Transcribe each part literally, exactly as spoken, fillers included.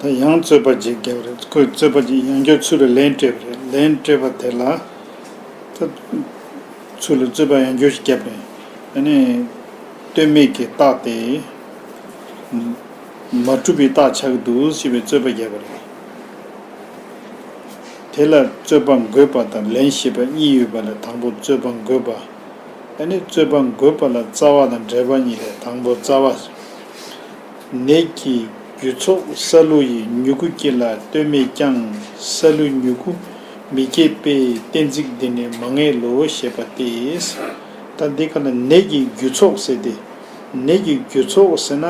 ད་ཡང་རྩོད་པ་ཅིག་བརྒྱབ་རེད། ཁོས་རྩོད་པ་ཅིག་ཡང་བསྐྱར་ཚུར་ལ་ལན་སྤྲད་པ་རེད། ལན་སྤྲད་པ་དེ་ལ་ད་ཚུར་ལ་རྩོད་པ་ཡང་བསྐྱར་ཞིག་བརྒྱབ་ནས། ཨ་ནི་ལྟོས་མེད་ཀྱི་རྟགས་དེ་མ་གྲུབ་པའི་རྟགས་ཆགས་ཀྱི་འདུག་ཅེས་པའི་རྩོད་པ་བརྒྱབ་པ་རེད། དེ་ལ་རྩོད་པ་འགོད་པ་དང་ལན་བཤད་པ་གཉིས་ཡོད་པ་ལས། དང་པོ་རྩོད་པ་འགོད་པ། ཨ་ནི་རྩོད་པ་འགོད་པ་ལ་རྩ་བ་དང་འགྲེལ་པ་གཉིས་རེད། དང་པོ་རྩ་བ། ནད་ཀྱི་རྒྱུ་ཚོགས་སཱ་ལུ་ཡི་མྱུ་གུ་སྐྱེ་ལ་ལྟོས་མེད་ཀྱང་སཱ་ལུའི་མྱུ་གུ་མི་སྐྱེ་པས་གཏན་ཚིགས་འདི་ནི་མ་ངེས་ལོ་ཞེས་པ་སྟེ། ད་འདི་ག་ལ་ནད་ཀྱི་རྒྱུ་ཚོགས་ཟེར་ཏེ། ནད་ཀྱི་རྒྱུ་ཚོགས་ཟེར་ན།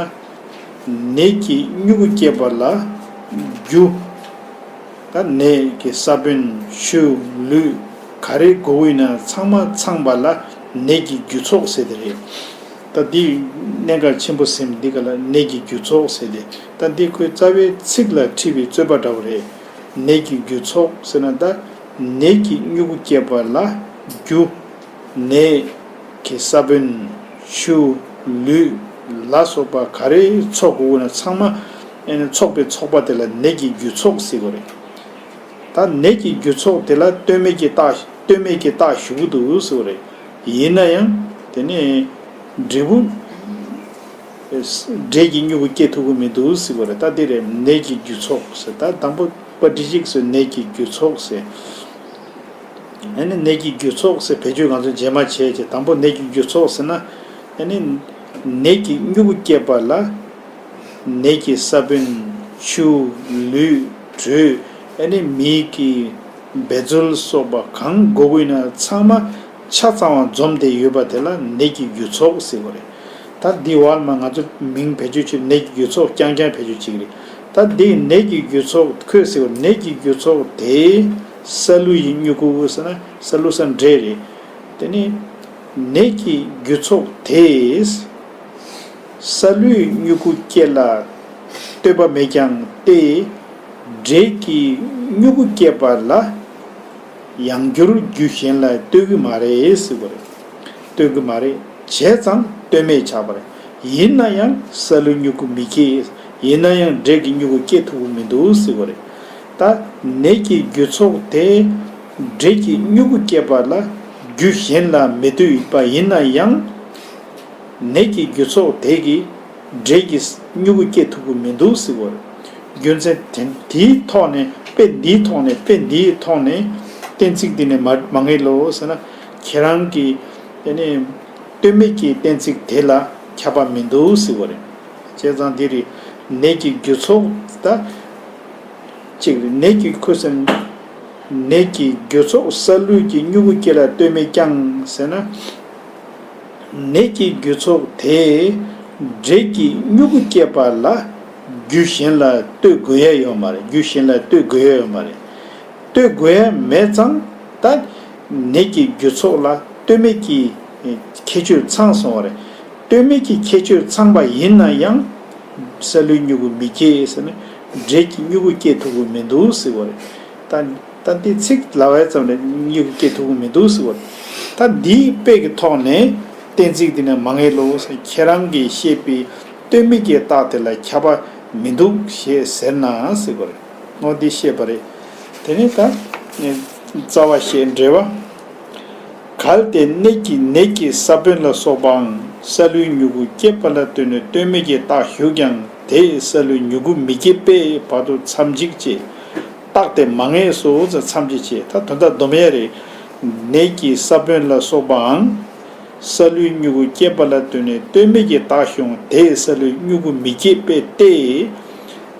ནད་ཀྱི་མྱུ་གུ་སྐྱེ་བ་ལ་རྒྱུ། ད་ནད་ཀྱི་ས་བོན། ཆུ། ལུད། ག་རེ་དགོས་ཡིན་ན་ཚང་མ་ཚང་པ་ལ་ནད་ཀྱི་རྒྱུ་ཚོགས་ཟེར་དེ་རེད། ད་འདི་གནད་འགག་ཆེན་པོ་ཟེར། འདི་ག་ལ་ནད་ཀྱི་རྒྱུ་ཚོགས་ཟེར་ཏེ། ད་འདི་ཁོའི་རྩ་བའི་ཚིག་ལ་འཁྲིལ་བའི་རྩོད་པ་འདྲ་བོ་རེད། ནད་ཀྱི་རྒྱུ་ཚོགས་ཟེར་ན་ད་ནད་ཀྱི་མྱུ་གུ་སྐྱེ་བ་ལ་རྒྱུ། ནད་ཀྱི་ས་བོན། ཆུ། ལུད་ལ་སོགས་པ་ག་རེ་ཚོགས་དགོས་ན་ཚང་མ། ཨེ་ནི་ཚོགས་པའི་ཚོགས་པ་དེ་ལ་ནད་ཀྱི་རྒྱུ་ཚོགས་ཟེར་དགོས་རེད། ད་ནད་ཀྱི་རྒྱུ་ཚོགས་དེ་ལ་ལྟོས་མེད་ཀྱི་རྟགས། ལྟོས་མེད་ཀྱི་རྟགས་ཞུ་གི་འདུག་ཟེར་བ་རེད། ཡིན་ན་ཡང་དེ་ནི་འབྲས་བུ། འབྲས་ཀྱི་མྱུ་གུ་སྐྱེ་ཐུབ་ཀྱི་མི་འདུག་ཟེར་བ་རེད། ད་འདི་རེད། ནད་ཀྱི་རྒྱུ་ཚོགས་ཟེར། ད་དང་པོ་པ་ཏྲི་ཅིག་ཟེར། ནད་ཀྱི་རྒྱུ་ཚོགས་ཟེར། ཨ་ནི་ནད་ཀྱི་རྒྱུ་ཚོགས་ཟེར་བེད་སྤྱོད་ང་ཚོ་རྗེས་མ་བྱས་ཀྱི། དང་པོ་ནད་ཀྱི་རྒྱུ་ཚོགས་ཟེར་ན། ཨ་ནི་ནད་ཀྱི་མྱུ་གུ་སྐྱེ་བ་ལ་ནད་ཀྱི་ས་བོན། ཆུ། ལུད། དྲོད། ཨ་ནི་མིའི་གི་འབད་རྩོལ་སོགས་པ་གང་དགོས་དགོས་ན་ཚང་མ་ཆ་ཚང་བ་འཛོམས་ཏེ་ཡོད་པ་དེ་ལ་ནད་ཀྱི་རྒྱུ་ཚོགས་ཟེར་བ་རེད། ད་འདི་བར་མ་ང་ཚོ་མིང་བེད་སྤྱོད་བྱེད་ནད་ཀྱི་རྒྱུ་ཚོགས་རྐྱང་རྐྱང་བེད་སྤྱོད་བྱེད་ཀྱི་རེད། ད་འདི་ནད་ཀྱི་རྒྱུ་ཚོགས། ཁོས་ཟེར་བ་ནད་ཀྱི་རྒྱུ་ཚོགས་དེ་སཱ་ལུ་ཡི་མྱུ་གུ་ཟེར་ན་སཱ་ལུ་ས་འབྲས་རེད། དེ་ནི་ནད་ཀྱི་རྒྱུ་ཚོགས་དེས་སཱ་ལུའི་མྱུ་གུ་སྐྱེ་ལ་ལྟོས་པ་མེད་ཀྱང་སྟེ། འབྲས་ཀྱི་མྱུ་གུ་སྐྱེ་བ་ལ་ཡང་བསྐྱར་རྒྱུ་གཞན་ལ་ལྟོས་ཀྱི་མ་རེད་ཟེར་བ་རེད། ལྟོས་ཀྱི་མ་རེད། བྱས་ཙང་ལྟོས་མེད་ཆགས་པ་རེད། ཡིན་ན་ཡང་སཱ་ལུའི་མྱུ་གུ་མི་སྐྱེ། ཡིན་ན་ཡང་འབྲས་ཀྱི་མྱུ་གུ་སྐྱེ་ཐུབ་ཀྱི་མི་འདུག་ཟེར་བ་རེད། ད་ནད་ཀྱི་རྒྱུ་ཚོགས་དེ་འབྲས་ཀྱི་མྱུ་གུ་སྐྱེ་བ་ལ་རྒྱུ་གཞན་ལ་མི་ལྟོས་པ་ཡིན་ན་ཡང་། ནད་ཀྱི་རྒྱུ་ཚོགས་དེ་གིས་འབྲས་ཀྱི་མྱུ་གུ་སྐྱེ་ཐུབ་ཀྱི་མི་འདུག་ཟེར་བ་རེད། རྒྱུ་མཚན་དེ་དེའི་ཐོག་ནས། དཔེ་འདིའི་ཐོག་ནས། དཔེ་འདིའི་ཐོག་ནས་གཏན་ཚིགས་འདི་ནི་མ་མ་ངེས་ལོ་ཟེར་ན། ཁྱེད་རང་གིས་དེ་ནི་ལྟོས་མེད་ཀྱི་གཏན་ཚིགས་དེ་ལ་ཁྱབ་པ་མི་འདུག་ཟེར་བ་རེད། བྱས་ཙང་འདི་རེད། ནད་ཀྱི་རྒྱུ་ཚོགས་ད་གཅིག་རེད། ནད་ཀྱི་ཁོས་ཟེར། ནད་ཀྱི་རྒྱུ་ཚོགས་སཱ་ལུ་གི་མྱུ་གུ་སྐྱེ་ལ་ལྟོས་མེད་ཀྱང་ཟེར་ན། ནད་ཀྱི་རྒྱུ་ཚོགས་དེས་འབྲས་ཀྱི་མྱུ་གུ་སྐྱེ་བ་ལ་རྒྱུ་གཞན་ལ་ལྟོས་དགོས་ཡ་ཡོད་མ་རེད། རྒྱུ་གཞན་ལ་ལྟོས་དགོས་ཡ་ཡོད་མ་རེད། ལྟོས་དགོས་ཡ་མེད་ཙང་ད་ནད་ཀྱི་རྒྱུ་ཚོགས་ལ་ལྟོས་མེད་ཀྱི་ཁྱད་ཆོས་ཚང་སོང་བ་རེད། ལྟོས་མེད་ཀྱི་ཁྱད་ཆོས་ཚང་པ་ཡིན་ན་ཡང་སཱ་ལུའི་མྱུ་གུ་མི་སྐྱེ་ཟེར་ནས། འབྲས་ཀྱི་མྱུ་གུ་སྐྱེ་ཐུབ་ཀྱི་མི་འདུག་ཟེར་བ་རེད། ད་ད་འདི་ཚིག་ལབ་པའི་ཙམ་ལས་མྱུ་གུ་སྐྱེ་ཐུབ་ཀྱི་མི་འདུག་ཟེར་བ་རེད། ད་འདིའི་དཔེ་གི་ཐོག་ནས་གཏན་ཚིགས་འདི་ནི་མ་ངེས་ལོ་ཟེར། ཁྱེད་རང་གིས་བཤད་པའི་ལྟོས་མེད་ཀྱི་རྟགས་དེ་ལ་ཁྱབ་པ་མི་འདུག་ཞེས་ཟེར་ན་ཟེར་བ་རེད། འོ་འདི་བཤད་པ་རེད། དེ་ནས་ད་རྩ་བ་བཤད། འགྲེལ་པ། གལ་ཏེ་ནད་ཀྱི་ནད་ཀྱི་ས་བོན་ལ་སོགས་པའང་སཱ་ལུའི་མྱུ་གུ་སྐྱེད་པ་ལ་ལྟོས་ནས་ལྟོས་མེད་ཀྱི་རྟགས་ཞུགས་ཀྱང་དེས་སཱ་ལུའི་མྱུ་གུ་མི་སྐྱེད་པས་བར་དུ་མཚམས་གཅིག་ཅེས་རྟགས་དེ་མ་ངེས་སོ་ཟེར། མཚམས་གཅིག་ཅེས་ད་དོན་དག་སྡོམ་ཡ་རེད། ནད་ཀྱི་ས་བོན་ལ་སོགས་པའང་སཱ་ལུའི་མྱུ་གུ་སྐྱེད་པ་ལ་ལྟོས་ནས་ལྟོས་མེད་ཀྱི་རྟགས་ཞུགས་དེས་སཱ་ལུའི་མྱུ་གུ་མི་སྐྱེད་པས་ཏེ།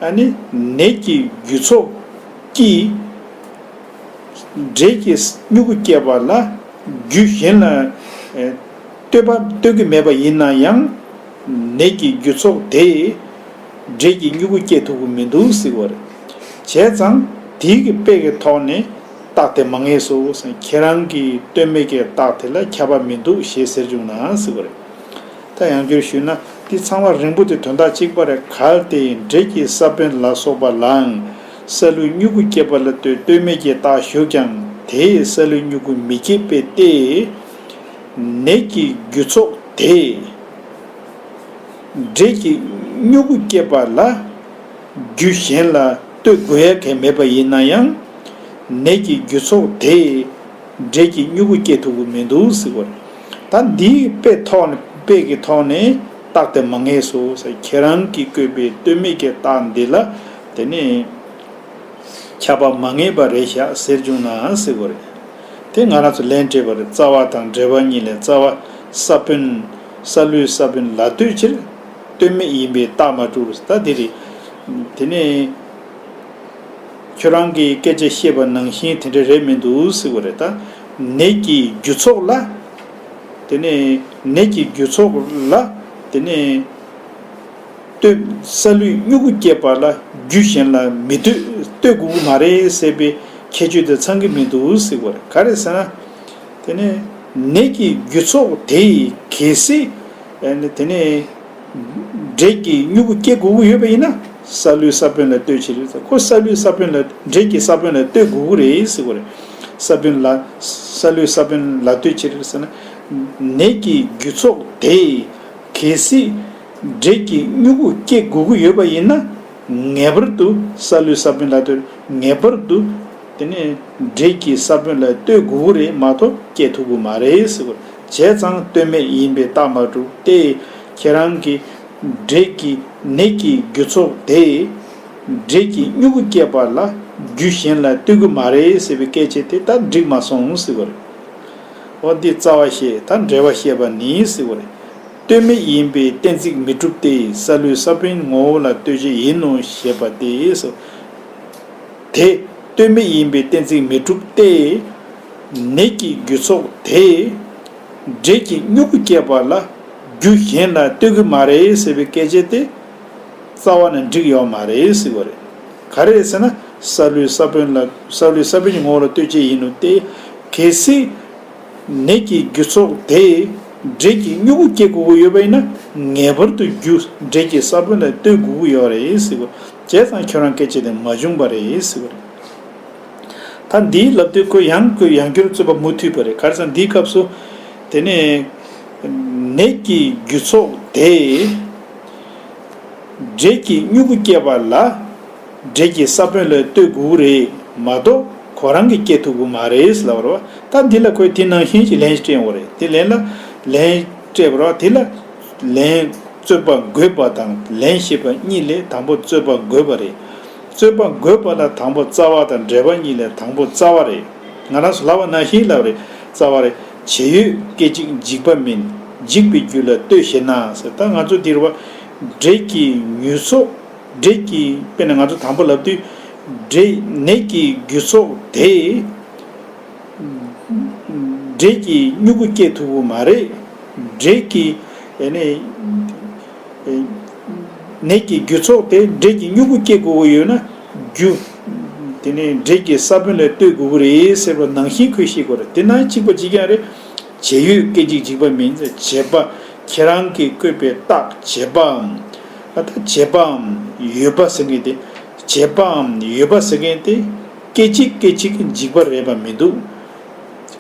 ཨ་ནི་ནད་ཀྱི་རྒྱུ་ཚོགས་ཀྱིས་འབྲས་ཀྱི་མྱུ་གུ་སྐྱེད་པ་ལ་རྒྱུ་གཞན་ལ་ལྟོས་པ་ལྟོས་ཀྱི་མེད་པ་ཡིན་ན་ཡང་ནད་ཀྱི་རྒྱུ་ཚོགས་དེས་འབྲས་ཀྱི་མྱུ་གུ་སྐྱེད་ཐུབ་ཀྱི་མི་འདུག་ཟེར་བ་རེད། བྱས་ཙང་དེའི་གི་དཔེ་གི་ཐོག་ནས་རྟགས་དེ་མ་ངེས་སོ་ཟེར། ཁྱེད་རང་གིས་ལྟོས་མེད་ཀྱི་རྟགས་དེ་ལ་ཁྱབ་པ་མི་འདུག་ཞེས་ཟེར་བྱུང་ན་ཟེར་བ་རེད། ད་ཡང་བསྐྱར་ཞུས་ན་འདི་ཚང་མ་རིང་པོ་དེ་དོན་དག་གཅིག་པ་རེད། གལ་ཏེ་འབྲས་ཀྱི་ས་བོན་ལ་སོགས་པ་ལའང་སཱ་ལུའི་མྱུ་གུ་སྐྱེད་པ་ལ་ལྟོས་ལྟོས་མེད་ཀྱི་རྟགས་ཞུགས་ཀྱང་དེས་སཱ་ལུའི་མྱུ་གུ་མི་སྐྱེད་པས་ཏེ། ནད་ཀྱི་རྒྱུ་ཚོགས་དེས་འབྲས་ཀྱི་མྱུ་གུ་སྐྱེད་པ་ལ་ རྒྱུ་གཞན་ལ་ལྟོས་དགོས་ཡ་གང་མེད་པ་ཡིན་ན་ཡང་། ནད་ཀྱི་རྒྱུ་ཚོགས་དེས་འབྲས་ཀྱི་མྱུ་གུ་སྐྱེ་ཐུབ་ཀྱི་མི་འདུག་ཟེར་བ་རེད། ད་འདིའི་དཔེ་ཐོག་ནས་དཔེ་གི་ཐོག་ནས་བརྟག་སྟེ་མ་ངེས་སོ་ཟེར། ཁྱེད་རང་གིས་བཀོད་པའི་ལྟོས་མེད་ཀྱི་རྟགས་འདི་ལ་དེ་ནས་ཁྱབ་པ་མ་ངེས་པ་རེད་ཤག་ཟེར་བྱུང་ན་ཟེར་བ་རེད། དེ་ང་རང་ཚོ་ལན་སྤྲད་པ་རེད། རྩ་བ་དང་འབྲེལ་བ་གཉིས་ལས། རྩ་བ་ས་བོན། ས་ལུས་ས་བོན་ལ་ལྟོས་ཕྱིར། ལྟོས་མེད་ཡིན་པས་རྟགས་མ་གྲུབ། ད་འདི་རེད། དེ་ནས་ཁྱོད་རང་གིས་སྐད་ཆ་བཤད་པ་ནང་བཞིན་དེ་འདྲ་རེད་མི་འདུག་ཟེར་བ་རེད། ད་ནད་ཀྱི་རྒྱུ་ཚོགས་ལ། དེ་ནས་ནད་ཀྱི་རྒྱུ་ཚོགས་ལ། དེ་ནས་ལྟོས། ས་ལུས་མྱུ་གུ་སྐྱེད་པ་ལ་རྒྱུ་གཞན་ལ་མི་ལྟོས། ལྟོས་དགོས་ཀྱི་མ་རེད་ཟེར་བའི་ཁྱད་ཆོས་དེ་ཚང་གི་མི་འདུག་ཟེར་བ་རེད། ག་རེ་ཟེར་ན། དེ་ནས་ནད་ཀྱི་རྒྱུ་ཚོགས་དེ་གལ་སྲིད་ཨ་ནི་དེ་ནས་འབྲས་ཀྱི་མྱུ་གུ་སྐྱེ་དགོས་ཀྱི་ཡོད་པ་ཡིན་ན། ས་ལུས་ས་བོན་ལ་ལྟོས་ཕྱིར། ཁོ་ས་ལུས་ས་བོན་ལ། འབྲས་ཀྱི་ས་བོན་ལ་ལྟོས་དགོས་ཀྱི་རེད་ཟེར་བ་རེད། ས་བོན་ལ། ས་ལུས་ས་བོན་ལ་ལྟོས་ཕྱིར་ཟེར་ན། ནད་ཀྱི་རྒྱུ་ཚོགས་དེ་གལ་སྲིད་འབྲས་ཀྱི་མྱུ་གུ་སྐྱེ་དགོས་ཀྱི་ཡོད་པ་ཡིན་ན། ངེས་པར་དུ་ས་ལུས་ས་བོན་ལ་ལྟོས། ངེས་པར་དུ་དེ་ནས་འབྲས་ཀྱི་ས་བོན་ལ་ལྟོས་དགོས་ཀྱི་རེད་མ་གཏོགས་སྐྱེ་ཐུབ་ཀྱི་མ་རེད་ཟེར་བ། བྱས་ཙང་ལྟོས་མེད་ཡིན་པས་རྟགས་མ་གྲུབ་སྟེ། ཁྱེད་རང་གིས་འབྲས་ཀྱི་ནད་ཀྱི་རྒྱུ་ཚོགས་དེ་འབྲས་ཀྱི་མྱུ་གུ་སྐྱེད་པ་ལ་རྒྱུ་གཞན་ལ་ལྟོས་ཀྱི་མ་རེད་ཟེར་བའི་སྐད་ཆ་དེ་ད་འགྲིག་མ་སོང་ཟེར་བ་རེད། འོ་འདི་རྩ་བ་བཤད། ད་འབྲེལ་བ་བཤད་པ་ནི་ཟེར་བ་རེད། ལྟོས་མེད་ཡིན་པས་གཏན་ཚིགས་མི་གྲུབ་སྟེ། ས་ལུས་ས་བོན་ངོ་བོ་ལ་ལྟོས་བྱའི་ཡིན་ནོ་ཞེས་པ་སྟེ་ཟེར། དེ་ལྟོས་མེད་ཡིན་པས་གཏན་ཚིགས་མི་གྲུབ་སྟེ། ནད་ཀྱི་རྒྱུ་ཚོགས་དེས་འབྲས་ཀྱི་མྱུ་གུ་སྐྱེད་པ་ལ་རྒྱུ་གཞན་ལ་ལྟོས་ཀྱི་མ་རེད་ཟེར་བའི་སྐད་ཆ་དེ་རྩ་བ་ནས་འགྲིག་ཡོད་མ་རེད་ཟེར་བ་རེད། ག་རེ་རེད་ཟེར་ན། ས་ལུས་ས་བོན་ལ། ས་ལུས་ས་བོན་གྱི་ངོ་བོ་ལ་ལྟོས་བྱའི་ཡིན་ནོ་སྟེ། གལ་སྲིད་ནད་ཀྱི་རྒྱུ་ཚོགས་དེས་འབྲས་ཀྱི་མྱུ་གུ་སྐྱེ་དགོས་ཀྱི་ཡོད་པ་ཡིན་ན། ངེས་པར་དུ་རྒྱུ་འབྲས་ཀྱི་ས་བོན་ལ་ལྟོས་དགོས་ཀྱི་ཡོད་རེད་ཟེར་བ། བྱས་ཙང་ཁྱོད་རང་སྐད་ཆ་དེ་མ་བྱུང་བ་རེད་ཟེར་བ་རེད། ད་འདིའི་ལབ་དུས་ཁོས་ཡང་ཁོས་ཡང་བསྐྱར་རྩོད་པ་མུ་མཐུད་པ་རེད། ག་རེ་ཟེར་ན་འདིའི་སྐབས་སུ་དེ་ནས་ནད་ཀྱི་རྒྱུ་ཚོགས་དེས་འབྲས་ཀྱི་མྱུ་གུ་སྐྱེད་པ་ལ་འབྲས་ཀྱི་ས་བོན་ལ་ལྟོས་དགོས་རེད་མ་གཏོགས་ཁོ་རང་གིས་སྐྱེ་ཐུབ་ཀྱི་མ་རེད་ལབ་པ་རེད་བ། ད་འདི་ལ་ཁོས་དེ་ནང་བཞིན་གྱི་ལན་སྤྲད་ཡོང་བ་རེད། དེ་ལན་ལ་ལན་སྤྲད་པ་རེད་བ། དེ་ལ་ལན། རྩོད་པ་འགོད་པ་དང་ལན་བཤད་པ་གཉིས་ལས་དང་པོ་རྩོད་པ་འགོད་པ་རེད། རྩོད་པ་འགོད་པ་ལ་དང་པོ་རྩ་བ་དང་འབྲེལ་བ་གཉིས་ལས་དང་པོ་རྩ་བ་རེད། ང་རང་ཚོ་ལབ་པ་ནང་བཞིན་ལབ་རེད། རྩ་བ་རེད། བྱེད་ཡུལ་སྐད་ཅིག་འཇིག་པ་མིན། འཇིག་པའི་རྒྱུ་ལ་ལྟོས་ཞེ་ན་ཟེར། ད་ང་ཚོ་འདིར་བ། འབྲས་ཀྱི་མྱུ་ཚོགས། འབྲས་ཀྱི། དཔེར་ན་ང་ཚོ་དང་པོ་ལབ་དུས། འབྲས། ནད་ཀྱི་རྒྱུ་ཚོགས་དེ། འབྲས་ཀྱི་མྱུ་གུ་སྐྱེ་ཐུབ་ཀྱི་མ་རེད། འབྲས་ཀྱི། ཨེ་ནས། ནད་ཀྱི་རྒྱུ་ཚོགས་དེ་འབྲས་ཀྱི་མྱུ་གུ་སྐྱེ་དགོས་ཀྱི་ཡོད་ན། རྒྱུ། དེ་ནས་འབྲས་ཀྱི་ས་བོན་ལ་ལྟོས་དགོས་ཀྱི་རེད་ཟེར་བ་ནང་བཞིན་ཁོས་བཤད་དགོས་རེད། དེ་ན་གཅིག་པ་གཅིག་རྐྱང་རེད། བྱེད་ཡུལ་སྐད་ཅིག་འཇིག་པ་མིན། བྱེད་པ། ཁྱེད་རང་གིས་བཀོད་པའི་རྟགས་བྱེད་པའམ། ཨ་ད་བྱེད་པའམ་ཡོད་པ་ཟེར་མཁན་དེ། བྱེད་པའམ་ཡོད་པ་ཟེར་མཁན་དེ། སྐད་ཅིག་སྐད་ཅིག་གིས་འཇིག་པ་རེད་པ་མི་འདུག་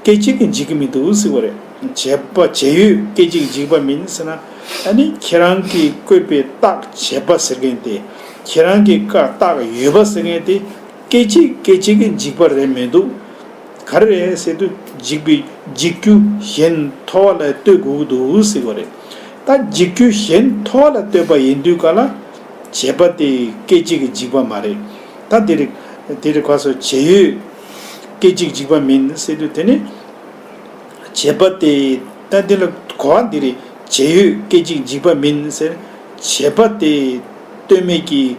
སྐད་ཅིག་གིས་འཇིག་གི་མི་འདུག་ཟེར་བ་རེད། བྱེད་པ། བྱེད་ཡུལ་སྐད་ཅིག་འཇིག་པ་མིན་ཟེར་ན། ཨ་ནི་ཁྱེད་རང་གིས་བཀོད་པའི་རྟགས་བྱེད་པ་ཟེར་མཁན་དེ། ཁྱེད་རང་གི་བཀའ་རྟགས་ཡོད་པ་ཟེར་མཁན་དེ། སྐད་ཅིག་སྐད་ཅིག་གིས་འཇིག་པ་རེད་མི་འདུག་ག་རེ་རེད་ཟེར་དུས། འཇིག་པའི། འཇིག་རྒྱུ་གཞན་མཐོ་བ་ལ་ལྟོས་དགོས་ཀྱི་འདུག་ཟེར་བ་རེད། ད་འཇིག་རྒྱུ་གཞན་མཐོ་བ་ལ་ལྟོས་པ་ཡིན་དུས་ག་ལ། བྱེད་པ་དེ་སྐད་ཅིག་གིས་འཇིག་པ་མ་རེད། ད་འདི་རེད། འདི་རེད། ག་སོ། བྱེད་ཡུལ་སྐད་ཅིག་འཇིག་པ་མིན་ཟེར་དུས། དེ་ནི་བྱེད་པ་དེ། ད་འདི་ལ་གོ་བ་འདི་རེད། བྱེད་ཡུལ་སྐད་ཅིག་འཇིག་པ་མིན་ཟེར། བྱེད་པ་དེ་ལྟོས་མེད་ཀྱི།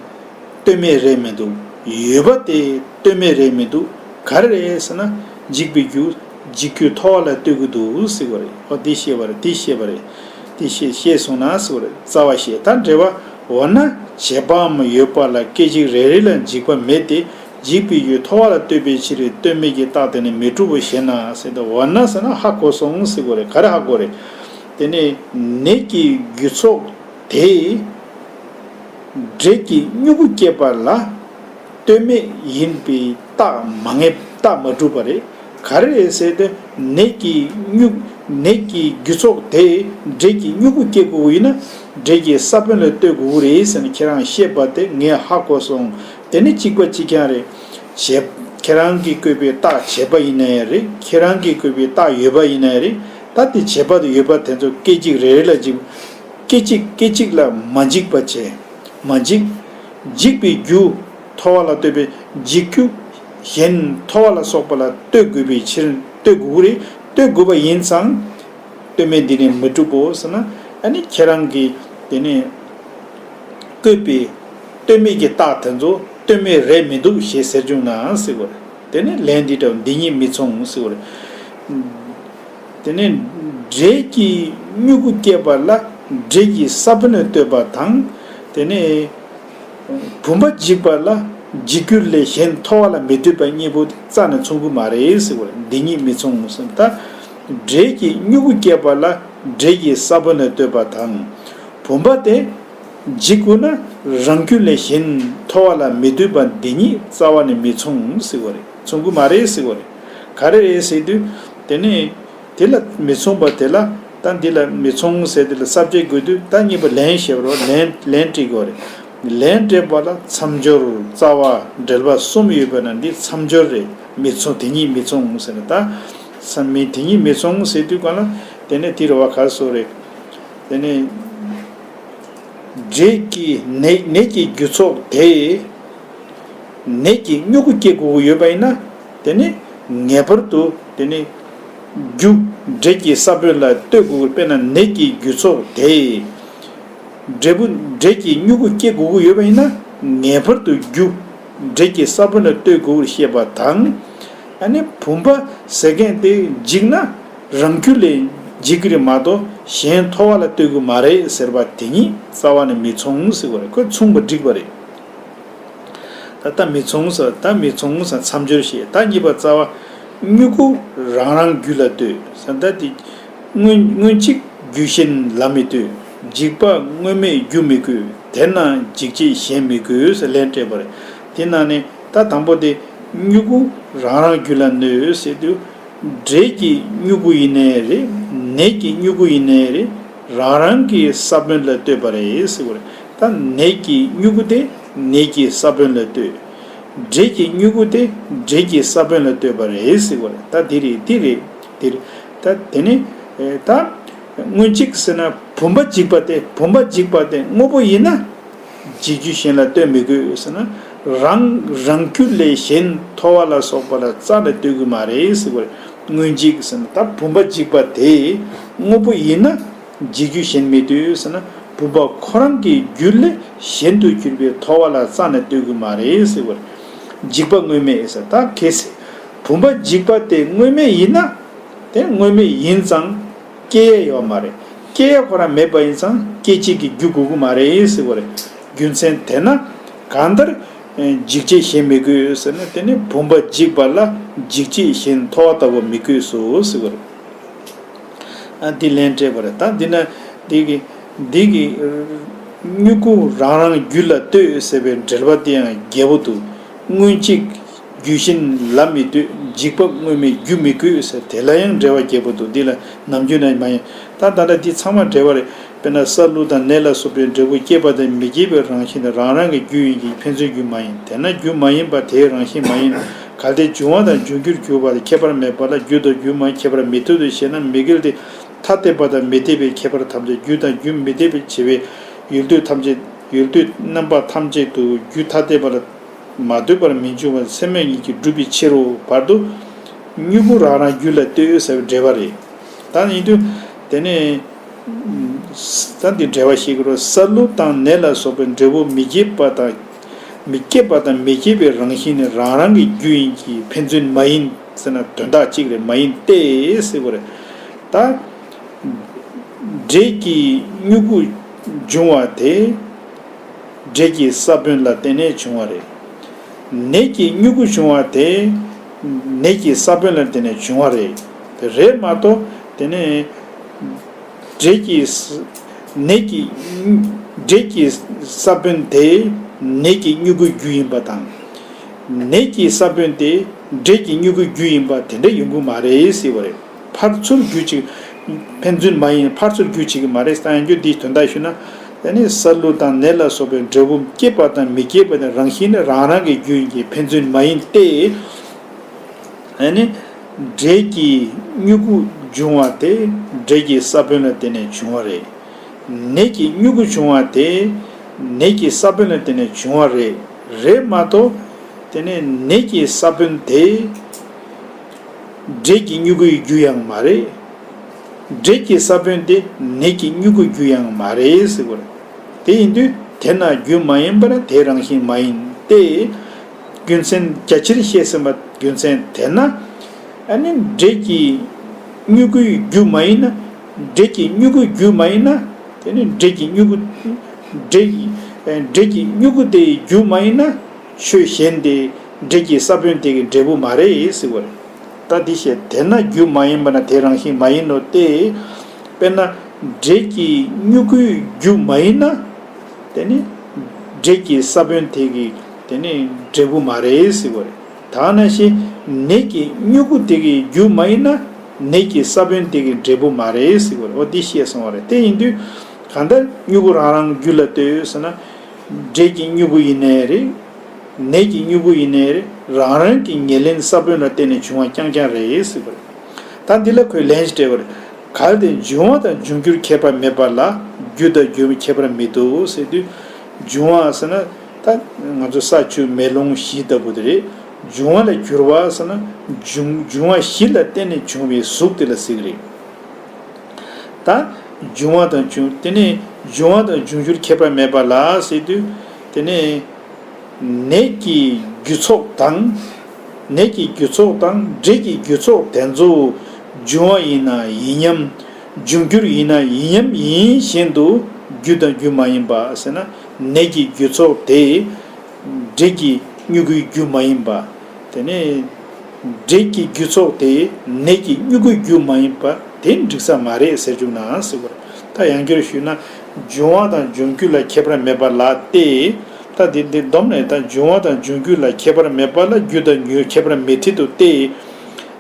ལྟོས་མེད་རེད་མི་འདུག་ཡོད་པ་དེ་ལྟོས་མེད་རེད་མི་འདུག་ག་རེ་རེད་ཟེར་ན། འཇིག་པའི་རྒྱུ། འཇིག་རྒྱུ་མཐོ་བ་ལ་ལྟོས་ཀྱི་འདུག་ཟེར་བ་རེད། ཨོ་འདི་བཤད་པ་རེད། འདི་བཤད་པ་རེད། འདི་བཤད། བཤད་སོང་ན་ཟེར་བ་རེད། རྩ་བ་བཤད། ད་འགྲེལ་པ། འོ་ན་བྱེད་པའམ་ཡོད་པ་ལ་སྐད་ཅིག་རེ་རེ་ལ་འཇིག་པ་མེད་དེ། འཇིག་པའི་རྒྱུ་མཐོ་བ་ལ་ལྟོས་པའི་ཕྱིར། ལྟོས་མེད་ཀྱི་རྟགས་དེ་ནི་མི་འགྲུབ་བོ་ཞེ་ན་ཟེར་ཏེ། འོ་ན་ཟེར་ན་ཧ་གོ་སོང་ཟེར་དགོས་རེད། ག་རེ་ཧ་གོ་རེད། དེ་ནས་ནད་ཀྱི་རྒྱུ་ཚོགས་དེ་འབྲས་ཀྱི་མྱུ་གུ་སྐྱེད་པ་ལ་ལྟོས་མེད་ཡིན་པའི་རྟགས་མ་ངེས། རྟགས་མ་གྲུབ་པ་རེད། ག་རེ་རེད་ཟེར་ཏེ། ནད་ཀྱི་མྱུ། ནད་ཀྱི་རྒྱུ་ཚོགས་དེ་འབྲས་ཀྱི་མྱུ་གུ་སྐྱེ་དགོས་ཀྱི་ཡིན་ན། འབྲས་ཀྱི་ས་བོན་ལ་ལྟོས་དགོས་ཀྱི་རེད་ཟེར་ནས་ཁྱེད་རང་བཤད་པ་དེ་ངས་ཧ་གོ་སོང་། དེ་ནི་གཅིག་པ་གཅིག་རྐྱང་རེད། བྱས། ཁྱེད་རང་གིས་བཀོད་པའི་རྟགས་བྱས་པ་ཡིན་ན་ཡང་རེད། ཁྱེད་རང་གིས་བཀོད་པའི་རྟགས་ཡོད་པ་ཡིན་ན་ཡང་རེད། ད་དེ་བྱས་པ་དང་ཡོད་པ་དེ་ཚོ་སྐད་ཅིག་རེ་རེ་ལ་འཇིགས། སྐད་ཅིག་སྐད་ཅིག་ལ་མ་འཇིགས་པ་བྱས། མ་འཇིགས། འཇིགས་པའི་རྒྱུ་མཐོ་བ་ལ་ལྟོས་པའི་འཇིགས་རྒྱུ་གཞན་མཐོ་བ་ལ་སོགས་པ་ལ་ལྟོས་དགོས་པའི་ཕྱིར་ལྟོས་དགོས་རེད། ལྟོས་དགོས་པ་ཡིན་ཙང་། ལྟོས་མེད་འདི་ནི་མི་འགྲུབ་བོ་ཟེར་ན། ཨ་ནི་ཁྱེད་རང་གིས་དེ་ནས་བཀོད་པའི་ལྟོས་མེད་ཀྱི་རྟགས་དེ་ཚོ་ལྟོས་མེད་རེད་མི་འདུག་ཞེས་ཟེར་བྱུང་ན་ཟེར་བ་རེད། དེ་ནས་ལན་འདི་འདྲ་བ་འདི་ཉིད་མི་མཚུངས་ཟེར་བ་རེད། དེ་ནས་འབྲས་ཀྱི་མྱུ་གུ་སྐྱེད་པ་ལ་འབྲས་ཀྱི་ས་བོན་ལ་ལྟོས་པ་དང་། དེ་ནས་བུམ་པ་འཇིག་པ་ལ་འཇིག་རྒྱུ་ལས་གཞན་མཐོ་བ་ལ་མི་ལྟོས་པ་གཉིས་པོ་དེ་རྩ་ནས་མཚུངས་ཀྱི་མ་རེད་ཟེར་བ་རེད། འདི་གཉིས་མི་མཚུངས་ཟེར། ད་འབྲས་ཀྱི་མྱུ་གུ་སྐྱེད་པ་ལ་འབྲས་ཀྱི་ས་བོན་ལ་ལྟོས་པ་དང་། བུམ་པ་དེ་འཇིག་དགོས་ན་རང་རྒྱུ་ལས་གཞན་མཐོ་བ་ལ་མི་ལྟོས་པ་འདི་གཉིས་རྩ་བ་ནས་མི་མཚུངས་ཟེར་བ་རེད། མཚུངས་ཀྱི་མ་རེད་ཟེར་བ་རེད། ག་རེ་རེད་ཟེར་དུས། དེ་ནས་དེ་ལ་མི་མཚུངས་པ་དེ་ལ། ད་འདི་ལ་མི་མཚུངས་ཟེར་དེ་ལ་ས་བཅད་དགོས་དུས། ད་གཉིས་པ་ལན་བཤད་པ་རོ། ལན་ལན་སྤྲད་དགོས་རེད། ལན་སྤྲད་པ་ལ་མཚམས་སྦྱོར་རྩ་བ་འགྲེལ་པ་གསུམ་ཡོད་པ་ན་འདི་མཚམས་སྦྱོར་རེད། མི་མཚུངས། དེ་གཉིས་མི་མཚུངས་ཟེར་ན། ད་ས་མི་དེ་གཉིས་མི་མཚུངས་ཟེར་དུས་ག་ལ། དེ་ནས་དེ་རེད་བ། ག་སོ་རེད། དེ་ནས་འབྲས་ཀྱི་ནད་ནད་ཀྱི་རྒྱུ་ཚོགས་དེ། ནད་ཀྱི་མྱུ་གུ་སྐྱེ་དགོས་ཀྱི་ཡོད་པ་ཡིན་ན། དེ་ནི་ངེས་པར་དུ་དེ་ནི་རྒྱུ་འབྲས་ཀྱི་ས་བོན་ལ་ལྟོས་དགོས་ཀྱི། དཔེར་ན་ནད་ཀྱི་རྒྱུ་ཚོགས་དེ། འབྲས་བུ་འབྲས་ཀྱི་མྱུ་གུ་སྐྱེ་དགོས་ཀྱི་ཡོད་པ་ཡིན་ན། ངེས་པར་དུ་རྒྱུ་འབྲས་ཀྱི་ས་བོན་ལ་ལྟོས་དགོས་ཀྱི་ཞེས་པ་དང་། ཨ་ནི་བུམ་པ་ཟེར་མཁན་དེ་འཇིག་ན་རང་རྒྱུ་ལས་འཇིག་གི་རེད་མ་གཏོགས་གཞན་མཐོ་བ་ལ་ལྟོས་ཀྱི་མ་རེད་ཟེར་བ་དེ་གཉིས་རྩ་བ་ནས་མི་མཚུངས་ཟེར་བ་རེད། ཁོས་མཚུངས་པ་བསྒྲིགས་པ་རེད། ད་ལྟ་མི་མཚུངས་ས། ད་མི་མཚུངས་ས་མཚམས་སྦྱོར་བཤད། ད་གཉིས་པ་རྩ་བ། མྱུ་གུ་རང་རང་རྒྱུད་ལ་ལྟོས་ཟེར། ད་དེ་སྔོན་སྔོན་གཅིག་རྒྱུ་གཞན་ལ་མི་ལྟོས། འཇིག་པ་སྔོན་མེད་རྒྱུ་མི་དགོས། དེས་ན་འཇིག་བྱེད་གཞན་མི་དགོས་ཟེར་ལན་སྤྲད་པ་རེད། དེ་ནང་ནས་ད་དང་པོ་དེ་མྱུ་གུ་རང་རང་རྒྱུད་ལ་ལྟོས་ཟེར་དུས། འབྲས་ཀྱི་མྱུ་གུ་ཡིན་ནའི་རེད། ནས་ཀྱི་མྱུ་གུ་ཡིན་ནའི་རེད། རང་རང་གི་ས་བོན་ལ་ལྟོས་པ་རེད་ཟེར་བ་རེད། ད་ནས་ཀྱི་མྱུ་གུ་དེ་ནས་ཀྱི་ས་བོན་ལ་ལྟོས། འབྲས་ཀྱི་མྱུ་གུ་དེ་འབྲས་ཀྱི་ས་བོན་ལ་ལྟོས་པ་རེད་ཟེར་བ་རེད། ད་འདི་རེད། འདི་རེད། འདི་རེད། ད་དེ་ནི་ཨེ་ད་སྔོན་གཅིག་ཟེར་ན་བུམ་པ་འཇིག་པ་དེ། བུམ་པ་འཇིག་པ་དེ་དངོས་པོ་ཡིན་ན། འཇིག་རྒྱུ་གཞན་ལ་ལྟོས་མི་དགོས་ཟེར་ན། རང་རང་རྒྱུ་ལས་གཞན་མཐོ་བ་ལ་སོགས་པ་ལ་རྩ་ནས་ལྟོས་ཀྱི་མ་རེད་ཟེར་བ་རེད། སྔོན་འཇིག་ཟེར་ན་ད་བུམ་པ་འཇིག་པ་དེ་དངོས་པོ་ཡིན་ན། འཇིག་རྒྱུ་གཞན་མི་ལྟོས་ཟེར་ན། བུམ་པ་ཁོ་རང་གི་རྒྱུ་ལས་གཞན་དུ་གྱུར་པའི་མཐོ་བ་ལ་རྩ་ནས་ལྟོས་ཀྱི་མ་རེད་ཟེར་བ་རེད། འཇིག་པ་དངོས་མེད་ཟེར། ད་གལ་སྲིད་བུམ་པ་འཇིག་པ་དེ་དངོས་མེད་ཡིན་ན། དེ་དངོས་མེད་ཡིན་ཙང་། སྐྱེ་ཡས་ཡོད་མ་རེད། སྐྱེ་ཡས་ཁོ་རང་མེད་པ་ཡིན་ཙང་སྐྱེ་བྱེད་ཀྱི་རྒྱུ་དགོས་ཀྱི་མ་རེད་ཟེར་བ་རེད། རྒྱུ་མཚན་དེས་ན་གང་ལྟར་འཇིག་བྱེད་གཞན་མི་དགོས་ཟེར་ན། དེ་ནི་བུམ་པ་འཇིག་པ་ལ་འཇིག་བྱེད་གཞན་མཐོ་བ་ལྟ་བུ་མི་དགོས་སོ་ཟེར་བ་རེད། ཨ་འདི་ལན་སྤྲད་པ་རེད། ད་འདི་ན་འདི་གི་འདི་གི་མྱུ་གུ་རང་རང་རྒྱུད་ལ་ལྟོས་ཟེར་བའི་འགྲེལ་པ་དེ་ཡང་རྒྱས་པོ་འདུག་སྔོན་གཅིག་རྒྱུ་གཞན་ལ་མི་ལྟོས། འཇིག་པ་དངོས་མེད་རྒྱུ་མི་དགོས་ཟེར། དེ་ལ་ཡང་འགྲེལ་པ་རྒྱས་པོ་འདུག་འདི་ལ་ནམ་རྒྱུན་ན་མ་ཡིན། ད་ད་ལྟ་འདི་ཚང་མ་འགྲེལ་པ་རེད། དཔེར་ན་ས་ཀླུ་དང་ནས་ལ་སོགས་པའི་འབྲས་བུ་སྐྱེད་པ་དང་མི་སྐྱེད་པའི་རང་བཞིན་དེ་རང་རང་གི་རྒྱུ་ཡིན་གྱི་ཕན་ཚུན་རྒྱུ་མ་ཡིན། དེས་ན་རྒྱུ་མ་ཡིན་པ་དེའི་རང་བཞིན་མ་ཡིན། གལ་ཏེ་འབྱུང་བ་དང་འབྱུང་འགྱུར་གྱུར་པ་ལ་ཁྱད་པར་མེད་པ་ལ་རྒྱུ་དང་རྒྱུ་མ་ཁྱད་པར་མི་མཐུན་ཏོ་ཞེ་ན། མི་འགལ་ཏེ། ཐ་དད་པ་དང་མི་འཐད་པའི་ཁྱད་པར་ཐམས་ཅད་རྒྱུ་དང་རྒྱུ་མི་འཐད་པའི་བྱེད་པའི་ཡུལ་དུས་ཐམས་ཅད་ཡུལ་དུས་རྣམ་པ་ཐམས་ཅད་དུ་རྒྱུ་ཐ་དད་པ་ལ་མ་ལྟོས་པར་མི་འབྱུང་བ་སེམས་མེད་ཉིད་ཀྱིས་གྲུབ་པའི་ཕྱིར་རོ། བར་དུ་མྱུ་གུ་རང་རང་རྒྱུད་ལ་ལྟོས་ཟེར་བའི་འགྲེལ་པ་རེད། ད་ཡིན་དུས་དེ་ནས་ད་འདི་འགྲེལ་པ་ཞིག་རོ། ས་ཀླུ་དང་ནས་ལ་སོགས་པའི་འབྲས་བུ་མི་སྐྱེད་པ་དང་མི་སྐྱེད་པ་དང་མི་སྐྱེད་པའི་རང་བཞིན་ནི་རང་རང་གི་རྒྱུ་ཡིན་གྱི་ཕན་ཚུན་མ་ཡིན་ཟེར་ན་དོན་དག་གཅིག་རེད། མ་ཡིན་ཏེ་ཟེར་བ་རེད། ད་འབྲས་ཀྱི་མྱུ་གུ་འབྱུང་བ་དེ་འབྲས་ཀྱི་ས་བོན་ལ་བརྟེན་ནས་བྱུང་བ་རེད། ནས་ཀྱི་མྱུ་གུ་བྱུང་བ་དེ་ནས་ཀྱི་ས་བོན་ལ་བརྟེན་ནས་བྱུང་བ་རེད། དེ་རེད་མ་གཏོགས་དེ་ནས་འབྲས་ཀྱི་ནས་ཀྱི་འབྲས་ཀྱི་ས་བོན་དེ་ནས་ཀྱི་མྱུ་གུའི་རྒྱུ་ཡིན་པ་དང་། ནས་ཀྱི་ས་བོན་དེ་འབྲས་ཀྱི་མྱུ་གུའི་རྒྱུ་ཡིན་པ་དེ་འདྲ་ཡོང་གི་མ་རེད་ཟེར་བ་རེད། ཕར་ཚུར་རྒྱུ་གཅིག་ཕན་ཚུན་མ་ཡིན། ཕར་ཚུར་རྒྱུ་བྱེད་ཀྱི་མ་རེད། ད་ཡང་རྒྱུ་འདིའི་དོན་དག་ཞུས་ན། ཨ་ནི་ས་ལུ་དང་ནེ་ལ་སོགས་པའི་འབྲས་བུ་སྐྱེས་པ་དང་མི་སྐྱེས་པ་དེ་རང་བཞིན་ནི་རང་རང་གི་རྒྱུ་ཡིན་གྱི་ཕན་ཚུན་མ་ཡིན་ཏེ། ཨ་ནི་འབྲས་ཀྱི་མྱུ་གུ་འབྱུང་བ་དེ་འབྲས་ཀྱི་ས་བོན་ལ་བརྟེན་ནས་བྱུང་བ་རེད། ནས་ཀྱི་མྱུ་གུ་འབྱུང་བ་དེ་ནས་ཀྱི་ས་བོན་ལ་བརྟེན་ནས་བྱུང་བ་རེད། རེད་མ་གཏོགས་དེ་ནས་ནས་ཀྱི་ས་བོན་དེ་འབྲས་ཀྱི་མྱུ་གུའི་རྒྱུ་ཡང་མ་རེད། འབྲས་ཀྱི་ས་བོན་དེ་ནས་ཀྱི་མྱུ་གུའི་རྒྱུ་ཡང་མ་རེད་ཟེར་བ་རེད། དེ་ཡིན་དུས་དེ་ན་རྒྱུ་མ་ཡིན་པ་ན་དེ་རང་བཞིན་མ་ཡིན་ཏེ། རྒྱུ་མཚན་རྒྱ་ཆེར་བཤད་ཟིན་པ་རྒྱུ་མཚན་དེ་ན། ཨ་ནི་འབྲས་ཀྱི་མྱུ་གུའི་རྒྱུ་མ་ཡིན་ན། འབྲས་ཀྱི་མྱུ་གུའི་རྒྱུ་མ་ཡིན་ན། དེ་ནི་འབྲས་ཀྱི་མྱུ་གུ། འབྲས་ཀྱི་འབྲས་ཀྱི་མྱུ་གུ་དེའི་རྒྱུ་མ་ཡིན་ན། ཆོས་གཞན་དེ་འབྲས་ཀྱི་ས་བོན་དེ་གི་འབྲས་བུ་མ་རེད་ཟེར་བ་རེད། ད་འདི་བཤད་དེ་ན་རྒྱུ་མ་ཡིན་པ་ན་དེ་རང་བཞིན་མ་ཡིན་ནོ་སྟེ། དཔེར་ན་འབྲས་ཀྱི་མྱུ་གུའི་རྒྱུ་མ་ཡིན་ན། དེ་ནི་འབྲས་ཀྱི་ས་བོན་དེ་གི་དེ་ནི་འབྲས་བུ་མ་རེད་ཟེར་བ་རེད། ད་ནང་བཞིན་ནས་ཀྱི་མྱུ་གུ་དེ་གི་རྒྱུ་མ་ཡིན་ན་ནས་ཀྱི་ས་བོན་དེ་གི་འབྲས་བུ་མ་རེད་ཟེར་བ་རེད། འོ་འདི་བཤད་སོང་བ་རེད། དེ་ཡིན་དུས་གང་ལྟར་མྱུ་གུ་རང་རང་རྒྱུ་ལ་ལྟོས་ཟེར་ན། འབྲས་ཀྱི་མྱུ་གུ་ཡིན་ནའི་རེད། ནས་ཀྱི་མྱུ་གུ་ཡིན་ནའི་རེད། རང་རང་གི་ཉེར་ལེན་ས་བོན་ལ་བརྟེན་ནས་བྱུང་བ་རྐྱང་རྐྱང་རེད་ཟེར་བ་རེད། ད་འདི་ལ་ཁོས་ལན་ཞིག་སྤྲད་པ་རེད། གལ་ཏེ་འབྱུང་བ་དང་འབྱུང་འགྱུར་ཁྱད་པར་མེད་པ་ལ་རྒྱུ་དང་རྒྱུ་མེད་ཁྱད་པར་མི་འདུག་ཟེར་དུས། འབྱུང་བ་ཟེར་ན་ད་ང་ཚོ་ས་ཆུ་མེ་རླུང་གཞི་ལྟ་བུ་དེ་རེད། འབྱུང་བ་ལ་གྱུར་པ་ཟེར་ན་འབྱུང་འབྱུང་བ་གཞི་ལ་བརྟེན་ནས་བྱུང་བའི་གཟུགས་དེ་ལ་ཟེར་གི་རེད། ད་འབྱུང་བ་དང་འབྱུང་དེ་ནས་འབྱུང་བ་དང་འབྱུང་འགྱུར་ཁྱད་པར་མེད་པ་ལ་ཟེར་དུས། དེ་ནས་ནས་ཀྱི་རྒྱུ་ཚོགས་དང་། ནས་ཀྱི་རྒྱུ་ཚོགས་དང་འབྲས་ཀྱི་རྒྱུ་ཚོགས་དེ་ཚོ་འབྱུང་བ་ཡིན་ན་ཡིན་མཉམ། འབྱུང་འགྱུར་ཡིན་ན་ཡིན་མཉམ་ཡིན་བཞིན་དུ་རྒྱུ་དང་རྒྱུ་མ་ཡིན་པ་ཟེར་ན། ནས་ཀྱི་རྒྱུ་ཚོགས་དེ་འབྲས་ཀྱི་མྱུ་གུའི་རྒྱུ་མ་ཡིན་པ། དེ་ནས་འབྲས་ཀྱི་རྒྱུ་ཚོགས་དེ་ནས་ཀྱི་མྱུ་གུའི་རྒྱུ་མ་ཡིན་པ་དེ་འགྲིག་ས་མ་རེད་ཟེར་བཅུག་ན་ཟེར་བ་རེད། ད་ཡང་བསྐྱར་ཞུས་ན། འབྱུང་བ་དང་འབྱུང་འགྱུར་ལ་ཁྱད་པར་མེད་པ་ལ་སྟེ། ད་འདི་འདི་བསྡོམས་ནས་ད་འབྱུང་བ་དང་འབྱུང་འགྱུར་ལ་ཁྱད་པར་མེད་པ་ལ་རྒྱུ་དང་རྒྱུ་ཁྱད་པར་མེད་ཁྲིད་དུ་སྟེ།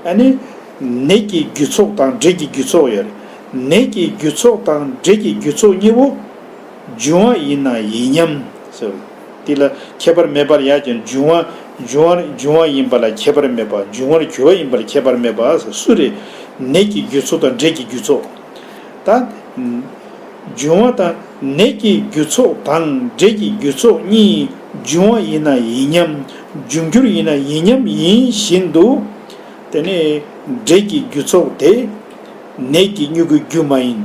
ཨ་ནི། ནས་ཀྱི་རྒྱུ་ཚོགས་དང་འབྲས་ཀྱི་རྒྱུ་ཚོགས་ཡོད་རེད། ནས་ཀྱི་རྒྱུ་ཚོགས་དང་འབྲས་ཀྱི་རྒྱུ་ཚོགས་གཉིས་པོ། འབྱུང་བ་ཡིན་ན་ཡིན་མཉམ་ཟེར། དེ་ལ་ཁྱད་པར་མེད་པར་ཡང་ཀྱང་འབྱུང་བ་འབྱུང་བ་འབྱུང་བ་ཡིན་པ་ལ་ཁྱད་པར་མེད་པ། འབྱུང་བར་གྱུར་པ་ཡིན་པར་ཁྱད་པར་མེད་པ་སུ་རེད། ནས་ཀྱི་རྒྱུ་ཚོགས་དང་འབྲས་ཀྱི་རྒྱུ་ཚོགས། ད། འབྱུང་བ་དང་ནས་ཀྱི་རྒྱུ་ཚོགས་དང་འབྲས་ཀྱི་རྒྱུ་ཚོགས་གཉིས་འབྱུང་བ་ཡིན་ན་ཡིན་མཉམ། འབྱུང་འགྱུར་ཡིན་ན་ཡིན་མཉམ་ཡིན་བཞིན་དུ། དེ་ནས་འབྲས་ཀྱི་རྒྱུ་ཚོགས་དེ། ནས་ཀྱི་མྱུ་གུའི་རྒྱུ་མ་ཡིན།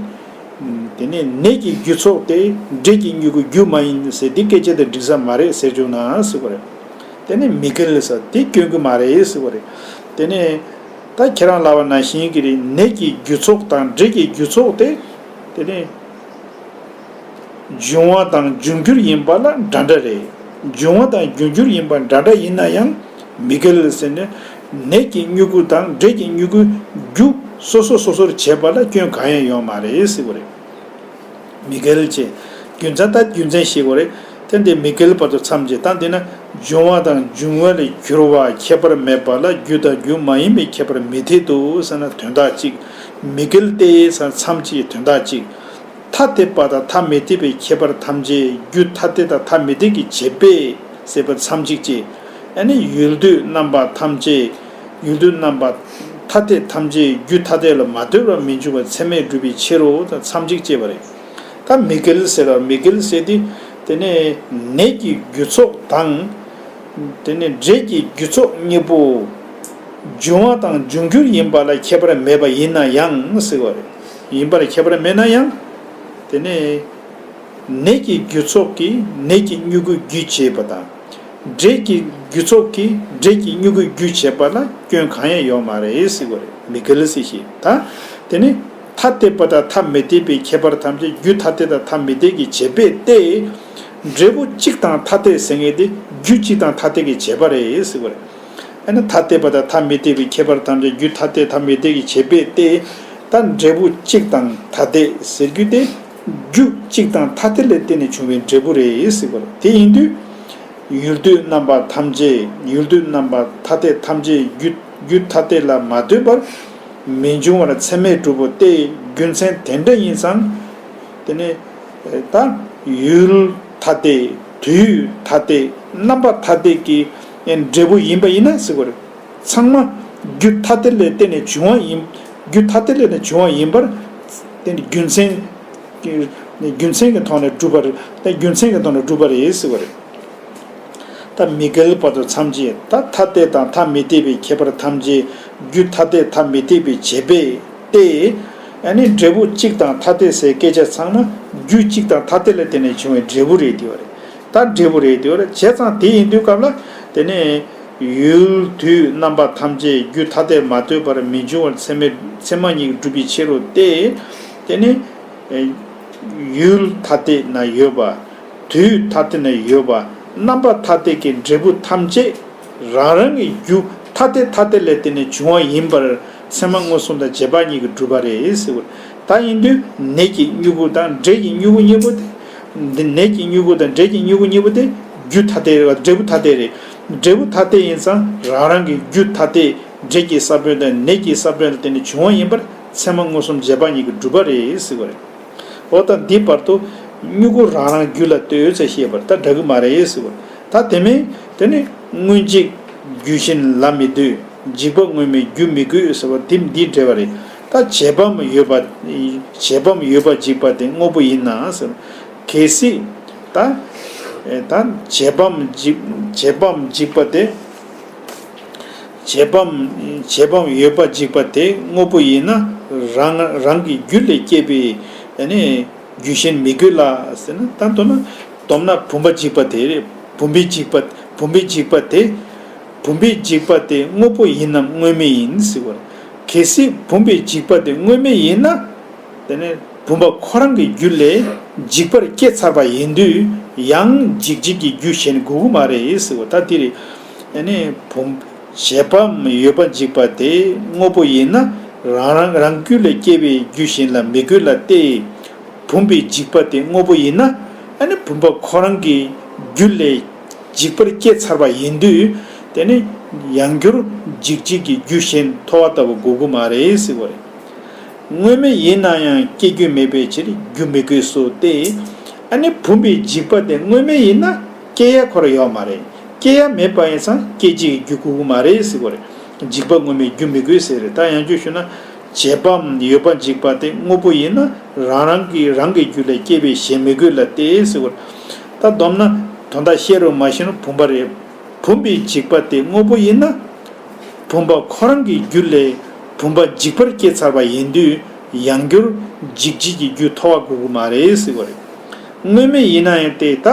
དེ་ནས་ནས་ཀྱི་རྒྱུ་ཚོགས་དེ་འབྲས་ཀྱི་མྱུ་གུའི་རྒྱུ་མ་ཡིན་ཟེར་འདི་སྐད་ཆ་དེ་འགྲིག་ས་མ་རེད་ཟེར་བཅུག་ན་ཟེར་བ་རེད། དེ་ནས་མི་འགལ་ཟེར་དེ་སྐྱོན་གྱི་མ་རེད་ཟེར་བ་རེད། དེ་ནས་ད་ཁྱེད་རང་ལབ་པ་ནང་བཞིན་གྱི་རེད། ནས་ཀྱི་རྒྱུ་ཚོགས་དང་འབྲས་ཀྱི་རྒྱུ་ཚོགས་དེ། དེ་ནས། འབྱུང་བ་དང་འབྱུང་འགྱུར་ཡིན་པ་ལ་འདྲ་འདྲ་རེད། འབྱུང་བ་དང་འབྱུང་འགྱུར་ཡིན་པ་འདྲ་འདྲ་ཡིན་ན་ཡང་མི་འགལ་ཟེར་ནས། ནས་ཀྱི་མྱུ་གུ་དང་འབྲས་ཀྱི་མྱུ་གུ་རྒྱུ་སོ་སོ་སོ་སོར་བྱེད་པ་ལ་སྐྱོན་གང་ཡང་ཡོད་མ་རེད་ཟེར་བ་རེད། མི་འགལ་ཅེས། རྒྱུ་མཚན་ད་རྒྱུ་མཚན་ཤེས་དགོས་རེད། དེ་འདི་མི་འགལ་བར་དུ་མཚམས་བཅད། ད་འདི་ན་འབྱུང་བ་དང་འབྱུང་བ་ལས་གྱུར་པ་ཁྱད་པར་མེད་པ་ལ་རྒྱུ་དང་རྒྱུ་མ་ཡིན་པའི་ཁྱད་པར་མི་འཐད་དོ་ཟེར་ན་དོན་དག་གཅིག། མི་འགལ་ཏེ་ཟེར་ན་མཚམས་བཅད་དོན་དག་གཅིག། ཐ་དད་པ་དང་ཐ་མི་དད་པའི་ཁྱད་པར་ཐམས་ཅད་རྒྱུ་ཐ་དད་དང་ཐ་མི་དད་ཀྱིས་བྱེད་པས་ཟེར་བ་མཚམས་གཅིག་བཅད། ཨ་ནི་ཡུལ་དུས་རྣམ་པ་ཐམས་ཅད། ཡུལ་དུས་རྣམ་པ་ཐ་དད་ཐམས་ཅད་རྒྱུ་ཐ་དད་ལ་མ་ལྟོས་པར་མི་འཇུག་པ་ཚད་མས་གྲུབ་པའི་ཕྱིར་རོ། ད་མཚམས་གཅིག་བཅད་པ་རེད། ད་མི་འགལ་ཟེར་བ་མི་འགལ་ཟེར་དུས། དེ་ནས་ནས་ཀྱི་རྒྱུ་ཚོགས་དང་། དེ་ནས་འབྲས་ཀྱི་རྒྱུ་ཚོགས་གཉིས་པོ། འབྱུང་བ་དང་འབྱུང་འགྱུར་ཡིན་པ་ལ་ཁྱད་པར་མེད་པ་ཡིན་ན་ཡང་ཟེར་བ་རེད། ཡིན་པ་ལ་ཁྱད་པར་མེད་ན་ཡང་། དེ་ནས་ནས་ཀྱི་རྒྱུ་ཚོགས་ཀྱིས་ནས་ཀྱི་མྱུ་གུ་རྒྱུ་བྱེད་པ་དང་། འབྲས་ཀྱི་རྒྱུ་ཚོགས་ཀྱིས་འབྲས་ཀྱི་མྱུ་གུ་རྒྱུ་བྱེད་པ་ལ་སྐྱོན་གང་ཡང་ཡོད་མ་རེད་ཟེར་བ་རེད། མི་འགལ་ཟེར་ཞེས། ད་དེ་ནི་ཐ་དད་པ་དང་ཐ་མི་དད་པའི་ཁྱད་པར་ཐམས་ཅད་རྒྱུ་ཐ་དད་དང་ཐ་མི་དད་ཀྱིས་བྱེད་པས་ཏེ། འབྲས་བུ་གཅིག་དང་ཐ་དད་ཟེར་མཁན་དེ་རྒྱུ་གཅིག་དང་ཐ་དད་ཀྱིས་བྱེད་པ་རེད་ཟེར་བ་རེད། ཨ་ནི་ཐ་དད་པ་དང་ཐ་མི་དད་པའི་ཁྱད་པར་ཐམས་ཅད་རྒྱུ་ཐ་དད་ཐ་མི་དད་ཀྱིས་བྱེད་པས་ཏེ། ད་འབྲས་བུ་གཅིག་དང་ཐ་དད་ཟེར་རྒྱུ་དེ་རྒྱུ་གཅིག་དང་ཐ་དད་ལ་བརྟེན་ནས་བྱུང་བའི་འབྲས་བུ་རེད་ཟེར་བ་རེད། དེ་ཡིན་དུས། ཡུལ་དུས་རྣམ་པ་ཐམས་ཅད། ཡུལ་དུས་རྣམ་པ་ཐ་དད་ཐམས་ཅད་རྒྱུ་རྒྱུ་ཐ་དད་ལ་མ་ལྟོས་པར། མི་འབྱུང་བར་ཚད་མས་གྲུབ་པོ་སྟེ། རྒྱུ་མཚན་དེ་འདྲ་ཡིན་ཙང་། དེ་ནི་ད་ཡུལ་ཐ་དད། དུས་ཐ་དད། རྣམ་པ་ཐ་དད་ཀྱི་འབྲས་བུ་ཡིན་པ་ཡིན་ན་ཟེར་བ་རེད། ཚང་མ་རྒྱུ་ཐ་དད་ལས་བརྟེན་ནས་བྱུང་བ་ཡིན། རྒྱུ་ཐ་དད་ལས་ནས་བྱུང་བ་ཡིན་པར། དེ་ནི་རྒྱུ་མཚན་གྱི་རྒྱུ་མཚན་གྱི་ཐོག་ནས་གྲུབ་པ་རེད། དེ་རྒྱུ་མཚན་གྱི་ཐོག་ནས་གྲུབ་པ་རེད་ཟེར་བ་རེད། ད་མི་འགལ་བར་དུ་ཐམས་ཅད། ད་ཐ་དད་དང་ཐ་མི་དད་པའི་ཁྱད་པར་ཐམས་ཅད་རྒྱུ་ཐ་དད་ཐ་མི་དད་པའི་བྱེད་པས་ཏེ། ཨ་ནི་འབྲས་བུ་གཅིག་དང་ཐ་དད་ཟེར་སྐད་ཆ་ཚང་མ་རྒྱུ་གཅིག་དང་ཐ་དད་ལ་བརྟེན་ནས་བྱུང་བའི་འབྲས་བུ་རེད་དེ་བ་རེད། ད་འབྲས་བུ་རེད་དེ་བ་རེད། བྱས་ཙང་དེ་ཡིན་དུས་སྐབས་ལ། དེ་ནས་ཡུལ་དུས་རྣམ་པ་ཐམས་ཅད་རྒྱུ་ཐ་དད་མ་ལྟོས་པར་མི་འབྱུང་བར་ཚད་མས་ཚད་མ་ཉིད་ཀྱིས་གྲུབ་པའི་ཕྱིར་རོ་སྟེ། དེ་ནི་ཡུལ་ཐ་དད་ན་ཡོད་པ། དུས་ཐ་དད་ན་ཡོད་པ། རྣམ་པ་ཐ་དད་ཀྱི་འབྲས་བུ་ཐམས་ཅད་རང་རང་གི་རྒྱུ་ཐ་དད་ཐ་དད་ལས་བརྟེན་ནས་བྱུང་བ་ཡིན་པར་ཚད་མ་མངོན་སུམ་དང་རྗེས་དཔག་གཉིས་ཀྱིས་གྲུབ་པ་རེད་ཟེར་བ། ད་ཡིན་དུས་ནད་ཀྱི་མྱུ་གུ་དང་འབྲས་ཀྱི་མྱུ་གུ་གཉིས་པོ་དེ། འདི་ནད་ཀྱི་མྱུ་གུ་དང་འབྲས་ཀྱི་མྱུ་གུ་གཉིས་པོ་དེ་རྒྱུ་ཐ་དད་རེད་བ། འབྲས་བུ་ཐ་དད་རེད། འབྲས་བུ་ཐ་དད་ཡིན་ཙང་རང་རང་གི་རྒྱུ་ཐ་དད། འབྲས་ཀྱི་ས་བོན་དང་ནད་ཀྱི་ས་བོན་ལ་བརྟེན་ནས་བྱུང་བ་ཡིན་པར་ཚད་མ་མངོན་སུམ་རྗེས་དཔག་གཉིས་ཀྱིས་གྲུབ་པ་རེད་ཟེར་བ་རེད། འོ་ད་འདི་བར་དུ་མྱུ་གུ་རང་རང་རྒྱུ་ལ་ལྟོས་ཚེ་ཤེས་པར་ད་འདྲ་གི་མ་རེད་ཟེར་བ། ད་དེ་མིན་དེ་ནི་སྔོན་འཇིག་རྒྱུ་གཞན་ལ་མི་ལྟོས། འཇིག་པ་སྔོན་མའི་རྒྱུ་མི་དགོས་ཟེར་བ་དེ་འདི་འདྲ་བ་རེད། ད་བྱེད་པའམ་ཡོད་པ། བྱེད་པའམ་ཡོད་པ་འཇིག་པ་དེ་དངོས་པོ་ཡིན་ན་ཟེར། གལ་སྲིད་ད་ད་བྱེད་པའམ་འཇིག་བྱེད་པའམ་འཇིག་པ་དེ། བྱེད་པའམ་བྱེད་པའམ་ཡོད་པ་འཇིག་པ་དེ་དངོས་པོ་ཡིན་ན་རང་རང་གི་རྒྱུ་ལས་སྐྱེས་པའི་ཨ་ནི་རྒྱུ་གཞན་མི་དགོས་ལ་ཟེར་ན། ད་མདོར་ན་མདོར་ན་བུམ་པ་འཇིག་པ་དེ་རེད། བུམ་པའི་འཇིག་པ་བུམ་པའི་འཇིག་པ་དེ། བུམ་པའི་འཇིག་པ་དེ་དངོས་པོ་ཡིན་ནམ་དངོས་མེད་ཡིན་ཟེར་བ། གལ་སྲིད་བུམ་པའི་འཇིག་པ་དེ་དངོས་མེད་ཡིན་ན། དེ་ནས་བུམ་པ་ཁོ་རང་གི་རྒྱུ་ལས་འཇིག་པར་སྐྱེ་ཚར་བ་ཡིན་དུས་ཡང་འཇིག་བྱེད་ཀྱི་རྒྱུ་གཞན་དགོས་ཀྱི་མ་རེད་ཟེར་བ། ད་དེ་རེད། ཨ་ནི་བུམ་བྱེད་པའམ་ཡོད་པ་འཇིག་པ་དེ་དངོས་པོ་ཡིན་ན་རང་རང་རང་རྒྱུ་ལས་སྐྱེས་པའི་རྒྱུ་གཞན་ལ་མི་དགོས་ལ་སྟེ། བུམ་པའི་འཇིག་པ་དེ་དངོས་པོ་ཡིན་ན། ཨ་ནི་བུམ་པ་ཁོ་རང་གི་རྒྱུ་ལས་འཇིག་པར་སྐྱེ་ཚར་བ་ཡིན་དུས། དེ་ནི་ཡང་བསྐྱར་འཇིག་བྱེད་ཀྱི་རྒྱུ་གཞན་ཐོབ་པ་ལྟ་བུ་དགོས་ཀྱི་མ་རེད་ཟེར་བ་རེད། དངོས་མེད་ཡིན་ན་ཡང་སྐྱེ་རྒྱུ་མེད་པའི་ཕྱིར་རྒྱུ་མི་དགོས་སོ་སྟེ། ཨ་ནི་བུམ་པའི་འཇིག་པ་དེ་དངོས་མེད་ཡིན་ན་སྐྱེ་ཡ་ཁོ་རང་ཡོད་མ་རེད། སྐྱེ་ཡ་མེད་པ་ཡིན་ཙང་སྐྱེ་བྱེད་ཀྱི་རྒྱུ་དགོས་ཀྱི་མ་རེད་ཟེར་བ་རེད། འཇིག་པ་དངོས་མེད་རྒྱུ་མི་དགོས་ཟེར་རེད། ད་ཡང་བསྐྱར་ཞུས་ན། བྱེད་པའམ་ཡོད་པ་འཇིག་པ་དེ་དངོས་པོ་ཡིན་ན་རང་རང་གི་རང་གི་རྒྱུ་ལས་སྐྱེས་པའི་གཞན་མི་དགོས་ལ་སྟེ་ཟེར་བ། ད་སྡོམ་ན་དོན་དག་བཤད་རུང་མ་བཤད་རུང་བུམ་པ་རེད། བུམ་པའི་འཇིག་པ་དེ་དངོས་པོ་ཡིན་ན། བུམ་པ་ཁོ་རང་གི་རྒྱུ་ལས་བུམ་པ་འཇིག་པར་སྐྱེ་ཚར་བ་ཡིན་དུས་ཡང་བསྐྱར་འཇིག་བྱེད་ཀྱི་རྒྱུ་ཐོབ་པ་དགོས་ཀྱི་མ་རེད་ཟེར་བ་རེད། དངོས་མེད་ཡིན་ན་ཡང་དེ་ལྟ་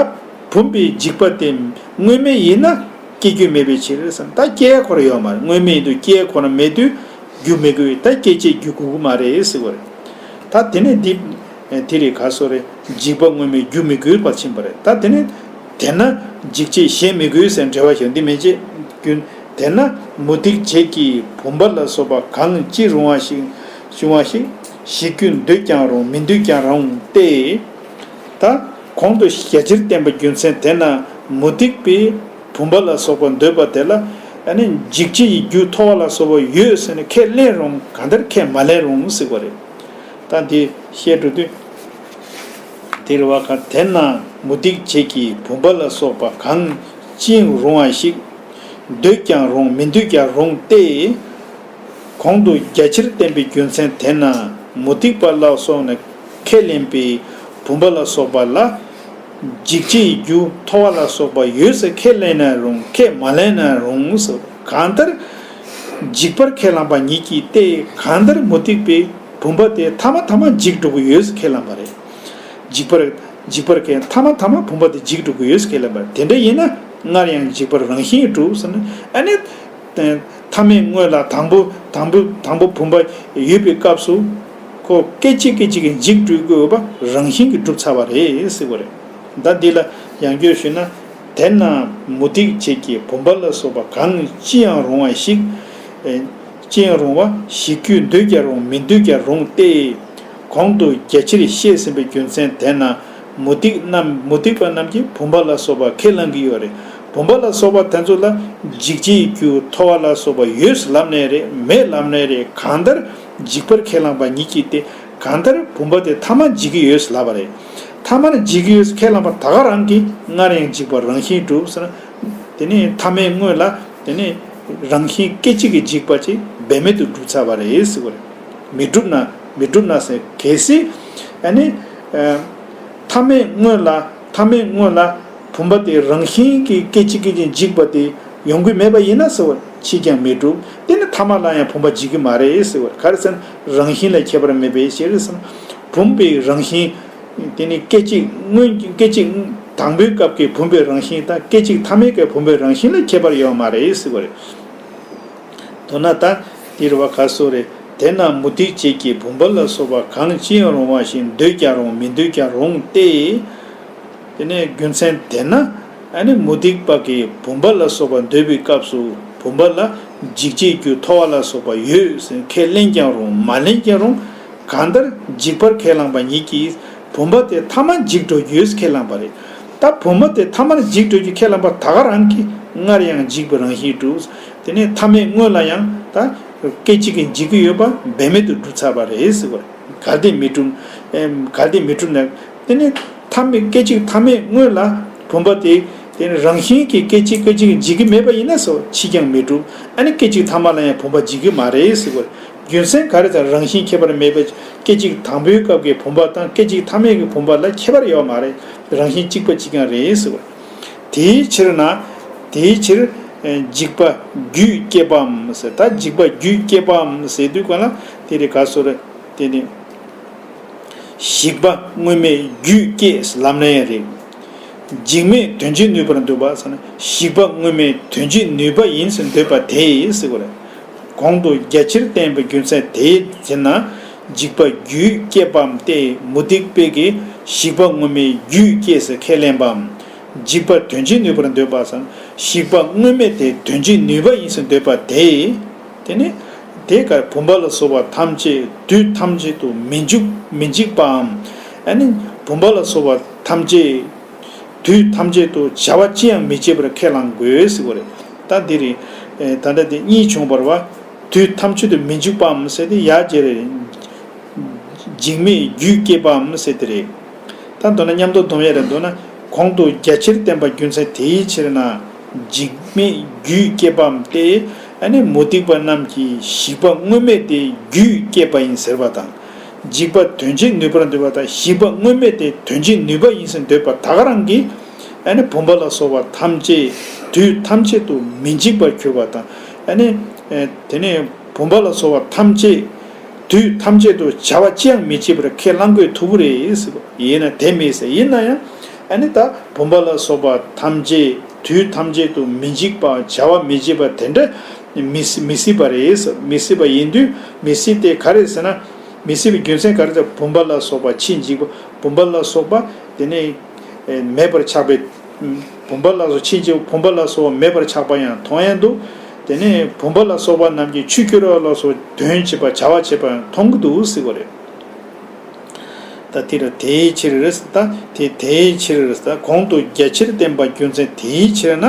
བུམ་པའི་འཇིག་པ་དེ་དངོས་མེད་ཡིན་ན་སྐྱེ་རྒྱུ་མེད་པའི་ཕྱིར་བསམ། ད་སྐྱེ་ཡ་ཁོ་རང་ཡོད་མ་རེད། དངོས་མེད་ཡིན་དུས་སྐྱེ་ཡ་ཁོ་རང་མེད་དུས་རྒྱུ་མི་དགོས། ད་སྐྱེ་བྱེད་རྒྱུ་དགོས་ཀྱི་མ་རེད་ཟེར་བ་རེད། ད་དེ་ནས་འདི་དེ་རེད། ག་སོ་རེད། འཇིག་པ་དངོས་མེད་རྒྱུ་མི་དགོས་པར་ཕྱིན་པ་རེད། ད་དེ་ནས་དེས་ན་འཇིག་བྱེད་གཞན་མི་དགོས་ཟེར་འགྲེལ་བ་ཞིག་འདི་མན་ཆད་ཀུན། དེས་ན་མུ་སྟེགས་བྱེད་ཀྱི་བུམ་པ་ལ་སོགས་པ་གང་ཅི་རུང་བ་ཞིག་བྱུང་བ་ཞིག་གཞིག་རྒྱུ་འདོད་ཀྱང་རུང་མི་འདོད་ཀྱང་རུང་སྟེ། ད་གོང་དུ་རྒྱ་ཆེར་བསྟན་པའི་རྒྱུ་མཚན་དེས་ན་མུ་སྟེགས་པས་བུམ་པ་ལ་སོགས་པ་འདོད་པ་དེ་ལ་ཨ་ནི་འཇིག་བྱེད་ཀྱི་རྒྱུ་ཐོབ་པ་ལ་སོགས་པ་ཡོད་ཟེར་ནས་ཁས་ལེན་རུང་གང་ལྟར་ཁས་མ་ལེན་རུང་ཟེར་བ་རེད། ད་འདི་བཤད་འགྲོ་དུས། དེ་རེད་བ། ག་དེས་ན་མུ་སྟེགས་བྱེད་ཀྱི་བུམ་པ་ལ་སོགས་པ་གང་ཅི་ཡང་རུང་བ་ཞིག་འདོད་ཀྱང་རུང་མི་འདོད་ཀྱང་རུང་སྟེ། གོང་དུ་རྒྱ་ཆེར་བསྟན་པའི་རྒྱུ་མཚན་དེས་ན་མུ་སྟེགས་པ་ལ་སོགས་ནས་ཁས་ལེན་པའི་བུམ་པ་ལ་སོགས་པ་ལ་འཇིག་བྱེད་ཀྱི་རྒྱུ་ཐོབ་པ་ལ་སོགས་པ་ཡོད་ཟེར་ཁས་ལེན་ན་རུང་ཁས་མ་ལེན་ན་རུང་ཟེར། གང་ལྟར་འཇིག་པར་ཁས་བླངས་པ་ཉིད་ཀྱིས་ཏེ། གང་ལྟར་མུ་སྟེགས་པས་བུམ་པ་དེ་ཐ་མ་ཐ་མ་འཇིག་འགྲོ་གི་ཡོད་ཟེར་ཁས་བླངས་པ་རེད། འཇིག་པར་འཇིག་པར་ཁས་ཐ་མ་ཐ་མ་བུམ་པ་དེ་འཇིག་འགྲོ་གི་ཡོད་ཟེར་ཁས་བླངས་པ་རེད། དེ་འདྲ་ཡིན་ན་སྔར་ཡང་འཇིག་པར་རང་བཞིན་གྱིས་གྲུབ་ཟེར་ན། ཨ་ནི། ཐ་མའི་སྔོན་ལ་དང་པོ་དང་པོ་དང་པོ་བུམ་པ་ཡོད་པའི་སྐབས་སུ་ཁོ་སྐད་ཅིག་སྐད་ཅིག་གིས་འཇིག་འགྲོ་གི་ཡོད་པ་རང་བཞིན་གྱིས་གྲུབ་ཚར་བ་རེད་ཟེར་བ་རེད། ད་འདི་ལ་ཡང་བསྐྱར་ཞུས་ན། དེས་ན་མུ་སྟེགས་བྱེད་ཀྱི་བུམ་པ་ལ་སོགས་པ་གང་ཅི་ཡང་རུང་བ་ཞིག་ཅི་ཡང་རུང་བ་ཞིག་རྒྱུ་འདོད་ཀྱང་རུང་མི་འདོད་ཀྱང་རུང་སྟེ། གོང་དུ་རྒྱ་ཆེར་བཤད་ཟིན་པའི་རྒྱུ་མཚན་དེས་ན་མུ་སྟེགས་རྣམས་མུ་སྟེགས་པ་རྣམས་ཀྱིས་བུམ་པ་ལ་སོགས་པ་ཁས་བླངས་ཀྱི་ཡོད་རེད། བུམ་པ་ལ་སོགས་པ་དེ་ཚོ་ལ་འཇིག་བྱེད་ཀྱི་རྒྱུ་ཐོབ་པ་ལ་སོགས་པ་ཡོད་ལབ་ནའི་རེད། མེད་ལབ་ནའི་རེད། གང་ལྟར་ འཇིག་པར་ཁས་བླངས་པ་ཉིད་ཀྱིས་ཏེ། གང་ལྟར་བུམ་པ་དེ་ཐ་མར་འཇིག་གི་ཡོད་ལབ་པ་རེད། ཐ་མར་འཇིག་གི་ཡོད་ཁས་བླངས་པ་ད་ག་རང་གིས་སྔར་ཡང་འཇིག་པ་རང་བཞིན་གྲུབ་ཟེར་ན། དེ་ནས་ཐ་མའི་སྔོན་ལ་དེ་ནས་རང་བཞིན་སྐད་ཅིག་གིས་འཇིག་པ་ཅིག་འབད་མེད་དུ་གྲུབ་ཚར་བ་རེད་ཟེར་བ་རེད། མི་འགྲུབ་ན་མི་འགྲུབ་ན་ཟེར་གལ་སྲིད་ཨ་ནི། ཐ་མའི་སྔོན་ལ་ཐ་མའི་སྔོན་ལ་བུམ་པ་དེ་རང་བཞིན་གྱིས་སྐད་ཅིག་སྐད་ཅིག་འཇིག་པ་དེ་ཡོང་གི་མེད་པ་ཡིན་ན་ཟེར་བ་ཕྱིས་ཀྱང་མི་འགྲུབ། དེ་ནི་ཐ་མ་ལ་ཡང་བུམ་པ་འཇིག་གི་མ་རེད་ཟེར་བ་ག་རེ་ཟེར་ན་རང་བཞིན་ལ་ཁྱད་པར་མེད་པའི་ཕྱིར་ཟེར་ན། བུམ་པའི་རང་བཞིན། དེ་ནི་སྐད་ཅིག་སྔོན་སྐད་ཅིག་དང་པོའི་སྐབས་ཀྱི་བུམ་པའི་རང་བཞིན་དང་སྐད་ཅིག་ཐ་མའི་སྐབས་བུམ་པའི་རང་བཞིན་ལ་ཁྱད་པར་ཡོད་མ་རེད་ཟེར་བ་རེད། མདོར་ན་ད་འདིར་བ་ག་སོགས་རེད། དེས་ན་མུ་སྟེགས་བྱེད་ཀྱི་བུམ་པ་ལ་སོགས་པ་གང་ཅི་ཡང་རུང་བ་བཞིན་འདོད་ཀྱང་རུང་མི་འདོད་ཀྱང་རུང་སྟེ། དེ་ནས་རྒྱུ་མཚན་དེས་ན་ཨ་ནི་མུ་སྟེགས་པ་གིས་བུམ་པ་ལ་སོགས་པ་འདོད་པའི་སྐབས་སུ་བུམ་པ་ལ་འཇིག་བྱེད་རྒྱུ་ཐོ་བ་ལ་སོགས་པ་ཡོད་ཟེར་ཁས་ལེན་ཀྱང་རུང་མ་ལེན་ཀྱང་རུང་། གང་ལྟར་འཇིག་པར་ཁས་བླངས་པ་ཉིད་ཀྱིས་བུམ་པ་དེ་ཐ་མར་འཇིག་འགྲོ་རྒྱུས་ཁས་བླངས་པ་རེད། ད་བུམ་པ་དེ་ཐ་མར་འཇིག་འགྲོ་རྒྱུ་ཁས་བླངས་པ་ད་ག་རང་གིས་སྔར་ཡང་འཇིག་པའི་རང་བཞིན་གྲུབ། དེ་ནས་ཐ་མའི་སྔོན་ལ་ཡང་ད་སྐད་ཅིག་གིས་འཇིག་གི་ཡོད་པ་འབད་མེད་དུ་གྲུབ་ཚར་བ་རེད་ཟེར་བ་རེད། གལ་ཏེ་མི་གྲུབ། ཨེམ། གལ་ཏེ་མི་གྲུབ་ན། དེ་ནི་ཐ་མའི་སྐད་ཅིག་ཐ་མའི་སྔོན་ལ་བུམ་པ་དེ་དེ་ནི་རང་བཞིན་གྱིས་སྐད་ཅིག་སྐད་ཅིག་འཇིག་གི་མེད་པ་ཡིན་ན་ཟེར་བ་ཕྱིས་ཀྱང་མི་གྲུབ། ཨ་ནི་སྐད་ཅིག་ཐ་མ་ལ་ཡང་བུམ་པ་འཇིག་གི་མ་རེད་ཟེར་བ་རེད། རྒྱུ་མཚན་ག་རེ་ཟེར་རང་བཞིན་ཁྱད་པར་མེད་པའི་སྐད་ཅིག་དང་པོའི་སྐབས་ཀྱི་བུམ་པ་དང་སྐད་ཅིག་ཐ་མའི་གི་བུམ་པ་ལ་ཁྱད་པར་ཡོད་མ་རེད། རང་བཞིན་གཅིག་པ་གཅིག་རྐྱང་རེད་ཟེར་བ་རེད། དེའི་ཕྱིར་ན། དེའི་ཕྱིར། ཨེ། འཇིག་པ་རྒྱུད་བསྐྱེད་པའམ་ཟེར་ད་འཇིག་པ་རྒྱུད་བསྐྱེད་པའམ་ཟེར་དུས་ག་ལ་དེ་རེད་ག་སོ་རེད། དེ་ནི། ཞིག་པ་དངོས་མེད་རྒྱུད་བསྐྱེད་ལབ་ན་ཡང་རེད། འཇིག་མེད་དོན་བྱེད་ནུས་པར་འདོད་པ་ཟེར་ན་ཞིག་པ་དངོས་མེད་དོན་བྱེད་ནུས་པ་ཡིན་ཟེར་འདོད་པ་དེ་ཟེར་བ་རེད། གོང་དུ་རྒྱ་ཆེར་བསྟན་པའི་རྒྱུ་མཚན་དེའི་ཕྱིར་ན་འཇིག་པ་རྒྱུད་བསྐྱེད་པའམ་སྟེ་མུ་སྟེགས་པས་ཀྱི་ཞིག་པ་དངོས་མེད་རྒྱུད་བསྐྱེད་ཟེར་ཁས་ལེན་པའམ། འཇིག་པ་དོན་བྱེད་ནུས་པར་འདོད་པ་ཟེར་ན་ཞིག་པ་དངོས་མེད་དེ་དོན་བྱེད་ནུས་པ་ཡིན་ཟེར་འདོད་པ་དེ། དེ་ནི་དེ་ཀ་བུམ་པ་ལ་སོགས་པ་ཐམས་ཅད་དུས་ཐམས་ཅད་དུ་མི་འཇིག་མི་འཇིག་པའམ། ཨ་ནི་བུམ་པ་ལ་སོགས་པ་ཐམས་ཅད་དུས་ཐམས་ཅད་དུ་བྱ་བ་ཅི་ཡང་མི་བྱེད་པར་ཁས་བླང་དགོས་ཟེར་བ་རེད། ད་འདི་རེད། ད་ལྟ་དེ་གཉིས་བྱུང་བར་བ། དུས་ཐམས་ཅད་དུ་མི་འཇིག་པའམ་ཟེར་ཏེ་ཡ་ཅེ་རེད། འཇིག་མེད་རྒྱུད་བསྐྱེད་པའམ་ཟེར་ཏེ་རེད། ད་མདོར་ན་མཉམ་དུ་སྡོམ་ཡས་རེད་མདོར་ན་གོང་དུ་རྒྱ་ཆེར་བསྟན་པ་རྒྱུ་མཚན་དེའི་ཕྱིར་ན་འཇིག་མེད་རྒྱུད་བསྐྱེད་པའམ་སྟེ་ཨ་ནི་མུ་སྟེགས་པ་རྣམས་ཀྱིས་ཞིག་པ་དངོས་མེད་དེ་རྒྱུད་བསྐྱེད་པ་ཡིན་ཟེར་བ་དང་། འཇིག་པ་དོན་བྱེད་ནུས་པར་འདོད་པ་དང་ཞིག་པ་དངོས་མེད་དེ་དོན་བྱེད་ནུས་པ་ཡིན་ཟེར་འདོད་པ་ད་ག་རང་གིས་ཨ་ནི་བུམ་པ་ལ་སོགས་པ་ཐམས་ཅད་དུས་ཐམས་ཅད་དུ་མི་འཇིག་པར་གྱུར་པ་དང་ཨ་ནི་དེ་ནས་བུམ་པ་ལ་སོགས་པ་ཐམས་ཅད། དུས་ཐམས་ཅད་དུ་བྱ་བ་ཅི་ཡང་མི་བྱེད་པར་ཁས་བླང་དགོས་ཐུག་གི་རེད་ཟེར་བ་ཡིན་ན་དེ་མེད་ཟེར་ཡིན་ན་ཡང་ཨ་ནི་ད་བུམ་པ་ལ་སོགས་པ་ཐམས་ཅད་དུས་ཐམས་ཅད་དུ་མི་འཇིག་པ་བྱ་བ་མི་བྱེད་པ་དེ་འདྲ་མི་སྲིད་མི་སྲིད་པ་རེད་ཟེར་མི་སྲིད་པ་ཡིན་དུས་མི་སྲིད་དེ་ག་རེད་ཟེར་ན་མི་སྲིད་པའི་རྒྱུ་མཚན་ག་རེ་ཟེར་བུམ་པ་ལ་སོགས་པ་ཕྱིན་འཇིག་པ་བུམ་པ་ལ་སོགས་པ་དེ་ནས་མེད་པར་ཆགས་པའི། བུམ་པ་ལ་སོགས་ཕྱིན་ཅི་བུམ་པ་ལ་སོགས་མེད་པར་ཆགས་པ་ཡང་མཐོང་ཡང་འདུག་དེ་ནས་བུམ་པ་ལ་སོགས་པ་རྣམས་ཀྱི་ཆུས་བསྐྱུར་བ་ལ་སོགས་དོན་བྱེད་པ་བྱ་བ་བྱེད་པ་ཡང་མཐོང་གི་འདུག་ཟེར་བ་རེད། ད་དེ་ལ་དེའི་ཕྱིར་ད་དེ་དེའི་ཕྱིར་ད་གོང་དུ་རྒྱ་ཆེར་བསྟན་པ་རྒྱུ་མཚན་དེའི་ཕྱིར་ན་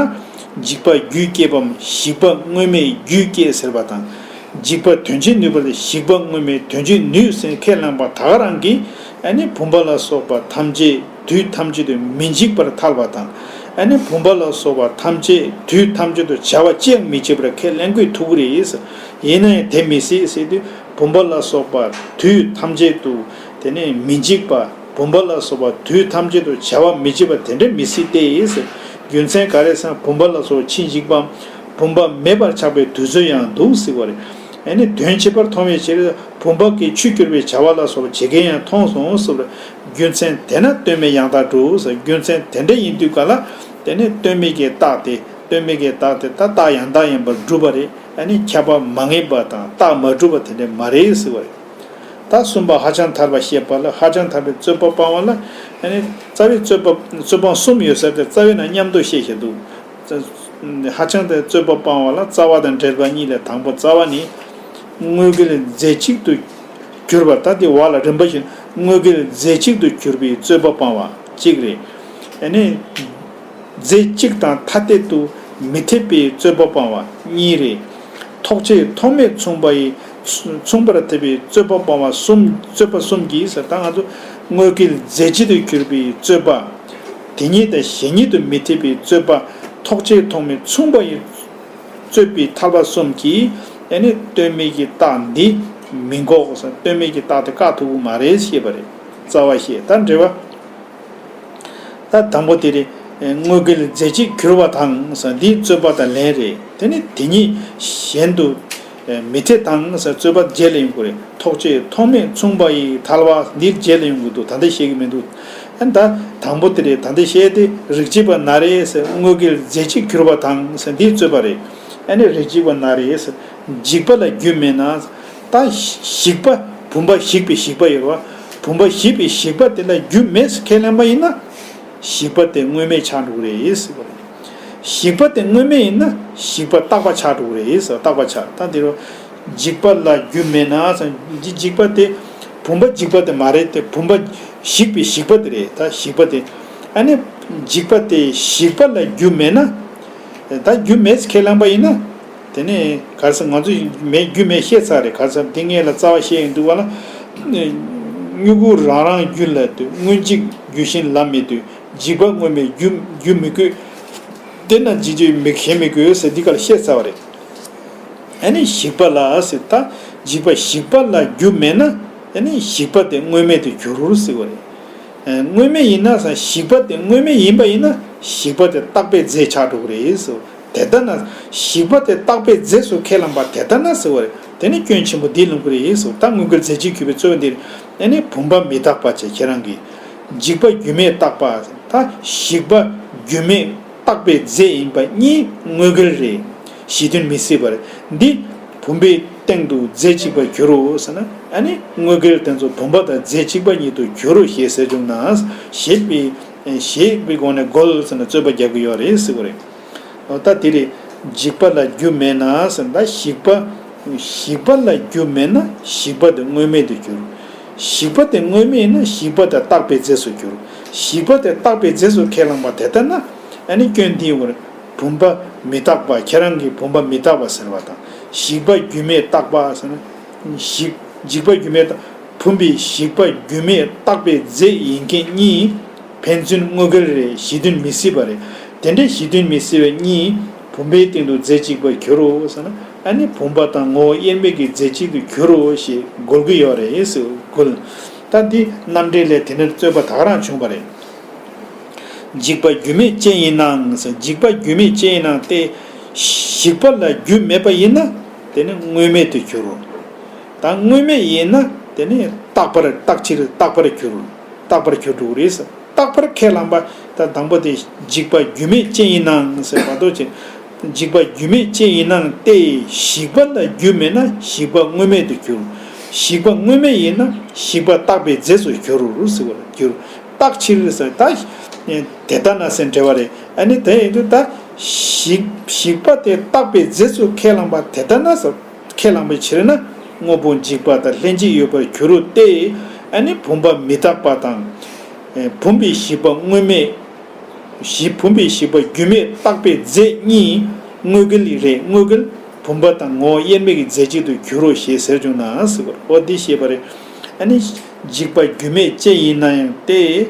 འཇིག་པ་རྒྱུད་བསྐྱེད་པའམ་ཞིག་པ་དངོས་མེད་རྒྱུད་བསྐྱེད་ཟེར་བ་དང་། འཇིག་པ་དོན་བྱེད་ནུས་པ་ལས་ཞིག་པ་དངོས་མེད་དོན་བྱེད་ནུས་ཟེར་ཁས་བླངས་པ་ད་ག་རང་གིས་ཨ་ནི་བུམ་པ་ལ་སོགས་པ་ཐམས་ཅད་དུས་ཐམས་ཅད་དུ་མི་འཇིག་པར་ཐལ་བ་དང་། ཨ་ནི་བུམ་པ་ལ་སོགས་པ་ཐམས་ཅད་དུས་ཐམས་ཅད་དུ་བྱ་བ་ཅི་ཡང་མི་བྱེད་པར་ཁས་ལེན་དགོས་ཐུག་གི་རེད། ཡིན་ན་ཡང་དེ་མི་སྲིད་ཟེར་དུས་བུམ་པ་ལ་སོགས་པ་དུས་ཐམས་ཅད་དུ་དེ་ནས་མི་འཇིག་པ། བུམ་པ་ལ་སོགས་པ་དུས་ཐམས་ཅད་དུ་བྱ་བ་མི་བྱེད་པ་དེ་འདྲ་མི་སྲིད་དེ། རྒྱུ་མཚན་ག་རེ་ཟེར་ན་བུམ་པ་ལ་སོགས་པ་ཕྱིན་འཇིག་པའམ་བུམ་པ་མེད་པར་ཆགས་པའི་དུས་ཚོད་ཡང་འདུག་ཟེར་བ་རེད། ཨ་ནི་དོན་ཕྱིར་པར་མཐོང་བའི་ཕྱིར་བུམ་པ་གི་ཆུས་བསྐྱུར་བའི་བྱ་བ་ལ་སོགས་པ་བྱེད་མཁན་ཡང་མཐོང་སོང་ཟེར་བ་རེད། རྒྱུ་མཚན་དེས་ན་སྟོང་མེད་ཡང་དག་གྲུབ་ཟེར། རྒྱུ་མཚན་དེ་འདྲ་ཡིན་དུས་ག་ལ་དེ་ནི་སྟོང་མེད་ཀྱི་རྟགས་དེ་སྟོང་མེད་ཀྱི་རྟགས་དེ་ད་རྟགས་ཡང་དག་ཡིན་པར་གྲུབ་པ་རེད། ཨ་ནི་ཁྱབ་པ་མ་ངེས་པ་དང་རྟགས་མ་གྲུབ་པ་དེ་འདྲ་མ་རེད་ཟེར་བ་རེད། ད་གསུམ་པ་ཧ་ཅང་ཐལ་བ་བཤད་པ་ལ་ཧ་ཅང་ཐལ་བའི་རྩོད་པ་སྤང་བ་ལ་ཨ་ནི་རྩ་བའི་རྩོད་པ་རྩོད་སྤང་གསུམ་ཡོད་ས་དེ་རྩ་བའི་ནང་མཉམ་དུ་བཤད་བཞག་འདུག་ཧ་ཅང་དེ་རྩོད་པ་སྤང་བ་ལ་རྩ་བ་དང་འབྲེལ་བ་གཉིས་ལས་དང་པོ་རྩ་བ་ནི། དངོས་འགལ་རྫས་གཅིག་ཏུ་གྱུར་པ་ད་དེ་བ་ལ་རིམ་པ་བཞིན་དངོས་འགལ་རྫས་གཅིག་ཏུ་གྱུར་པའི་རྩོད་པ་སྤང་བ་གཅིག་རེད། ཨ་ནི། རྫས་གཅིག་དང་ཐ་དད་དུ་མི་འཐད་པའི་རྩོད་པ་སྤང་བ་གཉིས་རེད། ཐོགས་བཅས་ཐོགས་མེད་མཚུངས་པ་ཡི་ མཚུངས་པར་ཐལ་བའི་རྩོད་པ་སྤོང་བ་གསུམ། རྩོད་པ་གསུམ་གྱིས་ཟེར། ད་ང་ཚོ་དངོས་འགལ་རྫས་གཅིག་ཏུ་གྱུར་པའི་རྩོད་པ། དེ་ཉིད་དང་གཞན་ཉིད་དུ་མི་འཐད་པའི་རྩོད་པ། ཐོགས་བཅས་ཐོགས་མེད་མཚུངས་པ་ཡི་རྩོད་པའི་ཐལ་བ་གསུམ་གྱིས། ཨ་ནི་ལྟོས་མེད་ཀྱི་རྟགས་འདི་མི་འགོག་ཟེར། ལྟོས་མེད་ཀྱི་རྟགས་དེ་བཀག་ཐུབ་ཀྱི་མ་རེད་ཞེས་པ་རེད། རྩ་བ་བཤད། ད་འགྲེལ་བ། ད་དང་པོ་དེ་རེད། དངོས་འགལ་རྫས་གཅིག་གྱུར་པ་དང་ཟེར། འདི་རྩོད་པ་དང་ལན་རེད། དེ་ནི་དེ་ཉིད་གཞན་དུ་མི་འཐད་དང་ཟེར། རྩོད་པ་རྗེས་ལ་ཡོང་གི་རེད། ཐོགས་བཅས་ཐོགས་མེད་མཚུངས་པ་ཡི་ཐལ་བ་འདིར་རྗེས་ལ་ཡོང་གི་འདུག། ད་ལྟ་བཤད་ཀྱི་མི་འདུག། ཨ་ནི་ད་དང་པོ་དེ་རེད། ད་ལྟ་བཤད་དེ་རིགས་གཅིག་པ་ན་རེ་ཟེར། དངོས་འགལ་རྫས་གཅིག་གྱུར་པ་དང་ཟེར། འདི་རྩོད་པ་རེད། ཨ་ནི་རིགས་གཅིག་པ་ན་རེ་ཟེར། འཇིག་པ་ལ་རྒྱུ་མེད་ན། ད་ཞིག་པ། བུམ་པ་ཞིག་པའི་ཞིག་པ་ཡོད་རེད་བ། བུམ་པ་ཞིག་པའི་ཞིག་པ་དེ་ལ་རྒྱུ་མེད་ཟེར་ཁས་ལེན་པ་ཡིན་ན། ཞིག་པ་དེ་དངོས་མེད་ཆགས་འགྲོ་གི་རེད་ཟེར་བ་རེད། ཞིག་པ་དེ་དངོས་མེད་ཡིན་ན་ཞིག་པ་རྟག་པ་ཆགས་འགྲོ་གི་རེད་ཟེར། རྟག་པ་ཆགས། ད་འདི་རུ་འཇིག་པ་ལ་རྒྱུ་མེད་ན་ཟེར། འཇིག་འཇིག་པ་དེ་བུམ་པ་འཇིག་པ་དེ་མ་རེད་དེ། བུམ་པ་ཞིག་པའི་ཞིག་པ་དེ་རེད། ད་ཞིག་པ་དེ། ཨ་ནི་འཇིག་པ་དེ་ཞིག་པ་ལ་རྒྱུ་མེད་ན། ད་རྒྱུ་མེད་ཟེར་ཁས་ལེན་པ་ཡིན་ན། དེ་ནས་ག་རེ་ཟེར། ང་ཚོས་མེད། རྒྱུ་མེད་བཤད་ཚར་རེད། ག་རེ་ཟེར། དེ་སྔོན་ལ་རྩ་བ་བཤད་ཡོང་དུས་བ་ལ། མྱུ་གུ་རང་རང་རྒྱུད་ལ་དུ། སྔོན་འཇིག་རྒྱུ་གཞན་ལ་མེད་དུས། འཇིག་པ་དངོས་མེད་རྒྱུ་རྒྱུ་མི་དགོས། དེ་ན་འཇིག་རྒྱུ་མེད་གཞན་མི་དགོས་ཟེར། འདི་ག་ལ་བཤད་ཚར་བ་རེད། ཨ་ནི་ཞིག་པ་ལ་ཟེར། ད་འཇིག་པ་ཞིག་པ་ལ་རྒྱུ་མེད་ན། ཨ་ནི་ཞིག་པ་དེ་དངོས་མེད་དུ་འགྱུར་ཟེར་བ་རེད། དངོས་མེད་ཡིན་ན་ཟེར། ཞིག་པ་དེ་དངོས་མེད་ཡིན་པ་ཡིན་ན་ཞིག་པ་དེ་རྟག་པའི་རྫས་ཆགས་འགྲོ་གི་རེད་ཟེར། དེ་ལྟ་ན། ཞིག་པ་དེ་རྟག་པའི་རྫས་སུ་ཁས་བླངས་པ་དེ་ལྟ་ན་ཟེར་བ་རེད། དེ་ནི་སྐྱོན་ཆེན་པོ་འདི་ལུང་གི་རེད་ཟེར། ད་དངོས་འགལ་རྫས་གཅིག་གྱུར་པའི་རྩོད་པ་འདིར། ཨ་ནི་བུམ་པ་མི་རྟག་པ་བྱས། ཁྱེད་རང་གིས་འཇིག་པ་རྒྱུ་མེད་རྟག་པ། ད་ཞིག་པ་རྒྱུ་མེད་རྟག་པའི་རྫས་ཡིན་པ་གཉིས་དངོས་འགལ་རེད། གཞི་མཐུན་མི་སྲིད་པ་རེད། འདི་བུམ་པའི་སྟེང་དུ་རྫས་གཅིག་པར་འགྱུར་རོ་ཟེར་ན། ཨ་ནི་དངོས་འགལ་དེ་ཚོ་བུམ་པ་དང་རྫས་གཅིག་པ་ཉིད་དུ་འགྱུར་རོ་ཞེས་ཟེར་བྱུང་ན། ཞེས་པའི་ཞེས་པའི་སྒོ་ནས་རྒོལ་ཟེར་ན་རྩོད་པ་རྒྱག་གི་ཡོད་རེད་ཟེར་བ་རེད། འོ་ད་དེ་རེད། འཇིག་པ་ལ་རྒྱུ་མེད་ན་ཟེར་ན། ཞིག་པ། ཞིག་པ་ལ་རྒྱུ་མེད་ན་ཞིག་པ་དེ་དངོས་མེད་དུ་འགྱུར། ཞིག་པ་དེ་དངོས་མེད་ཡིན་ན་ཞིག་པ་དེ་རྟག་པའི་རྫས་སུ་འགྱུར། ཞིག་པ་དེ་རྟག་པའི་རྫས་སུ་ཁས་བླངས་པ་དེ་ལྟ་ན། ཨ་ནི་སྐྱོན་འདི་ཡོང་བ་རེད། བུམ་པ་མི་རྟག་པ། ཁྱེད་རང་གིས་བུམ་པ་མི་རྟག་པ་ཟེར་བ་དང་། ཞིག་པ་རྒྱུ་མེད་རྟག་པ་ཟེར་ན། ཞིག་འཇིག་པ་རྒྱུ་མེད་རྟག་བུམ་པའི་ཞིག་པ་རྒྱུ་མེད་རྟག་པའི་རྫས་ཡིན་མཁན་གཉིས་ཕན་ཚུན་དངོས་འགལ་རེད། གཞི་མཐུན་མི་སྲིད་པ་རེད། དེ་འདྲའི་གཞི་མཐུན་མི་སྲིད་པ་གཉིས་བུམ་པའི་སྟེང་དུ་རྫས་གཅིག་པར་འགྱུར་རོ་ཟེར་ན། ཨ་ནི་བུམ་པ་དང་ངོ་བོ་དབྱེར་མེད་ཀྱི་རྫས་གཅིག་ཏུ་འགྱུར་རོ་ཞེས་རྒོལ་གྱི་ཡོད་རེད་ཟེར། རྒོལ། ད་འདི་རྣམ་འགྲེལ་ལས་དེ་འདྲར་རྩོད་པ་ད་ག་རང་བྱུང་བ་རེད། འཇིག་པ་རྒྱུ་མེད་ཅན་ཡིན་ནའང་ཟེར། འཇིག་པ་རྒྱུ་མེད་ཅན་ཡིན་ནའང་སྟེ། ཞིག་པ་ལ་རྒྱུ་མེད་པ་ཡིན་ན་དེ་ནི་དངོས་མེད་དུ་འགྱུར་རོ། ད་དངོས་མེད་ཡིན་ན་དེ་ནི་རྟག་པར། རྟག་ཕྱིར་རྟག་པར་འགྱུར། རྟག་པར་འགྱུར་འགྲོ་གི་རེད་ཟེར། རྟག་པར་ཁས་བླངས་པ། ད་དང་པོ་དེ་འཇིག་པ་རྒྱུ་མེད་ཅན་ཡིན་ནའང་ཟེར་བ་དོ་ཅན། འཇིག་པ་རྒྱུ་མེད་ཅན་ཡིན་ནའང་སྟེ། ཞིག་པ་ལ་རྒྱུ་མེད་ན་ཞིག་པ་དངོས་མེད་དུ་འགྱུར། ཞིག་པ་དངོས་མེད་ཡིན་ན་ཞིག་པ་རྟག་པའི་རྫས་སུ་འགྱུར་ཟེར་བར་འགྱུར། རྟག་ཕྱིར་ཟེར། ད་དེ་ལྟ་ན་ཟེར་འགྲེལ་བ་རེད། ཨ་ནི་དེ་ཡིན་དུས་ད་ཞིག་ཞིག་པ་དེ་རྟག་པའི་རྫས་སུ་ཁས་བླངས་པ་དེ་ལྟ་ན་ཟེར། ཁས་བླངས་པའི་ཕྱིར་ན་དངོས་པོ་འཇིག་པ་དང་ལྷན་ཅིག་ཡོད་པར་འགྱུར་རོ་སྟེ། ཨ་ནི་བུམ་པ་མི་རྟག་པ་དང་། བུམ་པའི་ཞིག་པ་དངོས་མེད། ཞིག་བུམ་པའི་ཞིག་པ་རྒྱུ་མེད་རྟག་པའི་རྫས་གཉིས་དངོས་འགལ་རེད། དངོས་འགལ། བུམ་པ་དང་ངོ་བོ་དབྱེར་མེད་ཀྱི་རྫས་གཅིག་ཏུ་འགྱུར་རོ་ཞེས་ཟེར་བྱུང་ན་ཟེར་བ་རེད། འོ་འདི་ཤེས་པ་རེད། ཨ་ནི་འཇིག་པ་རྒྱུ་མེད་ཅན་ཡིན་ན་ཡང་སྟེ།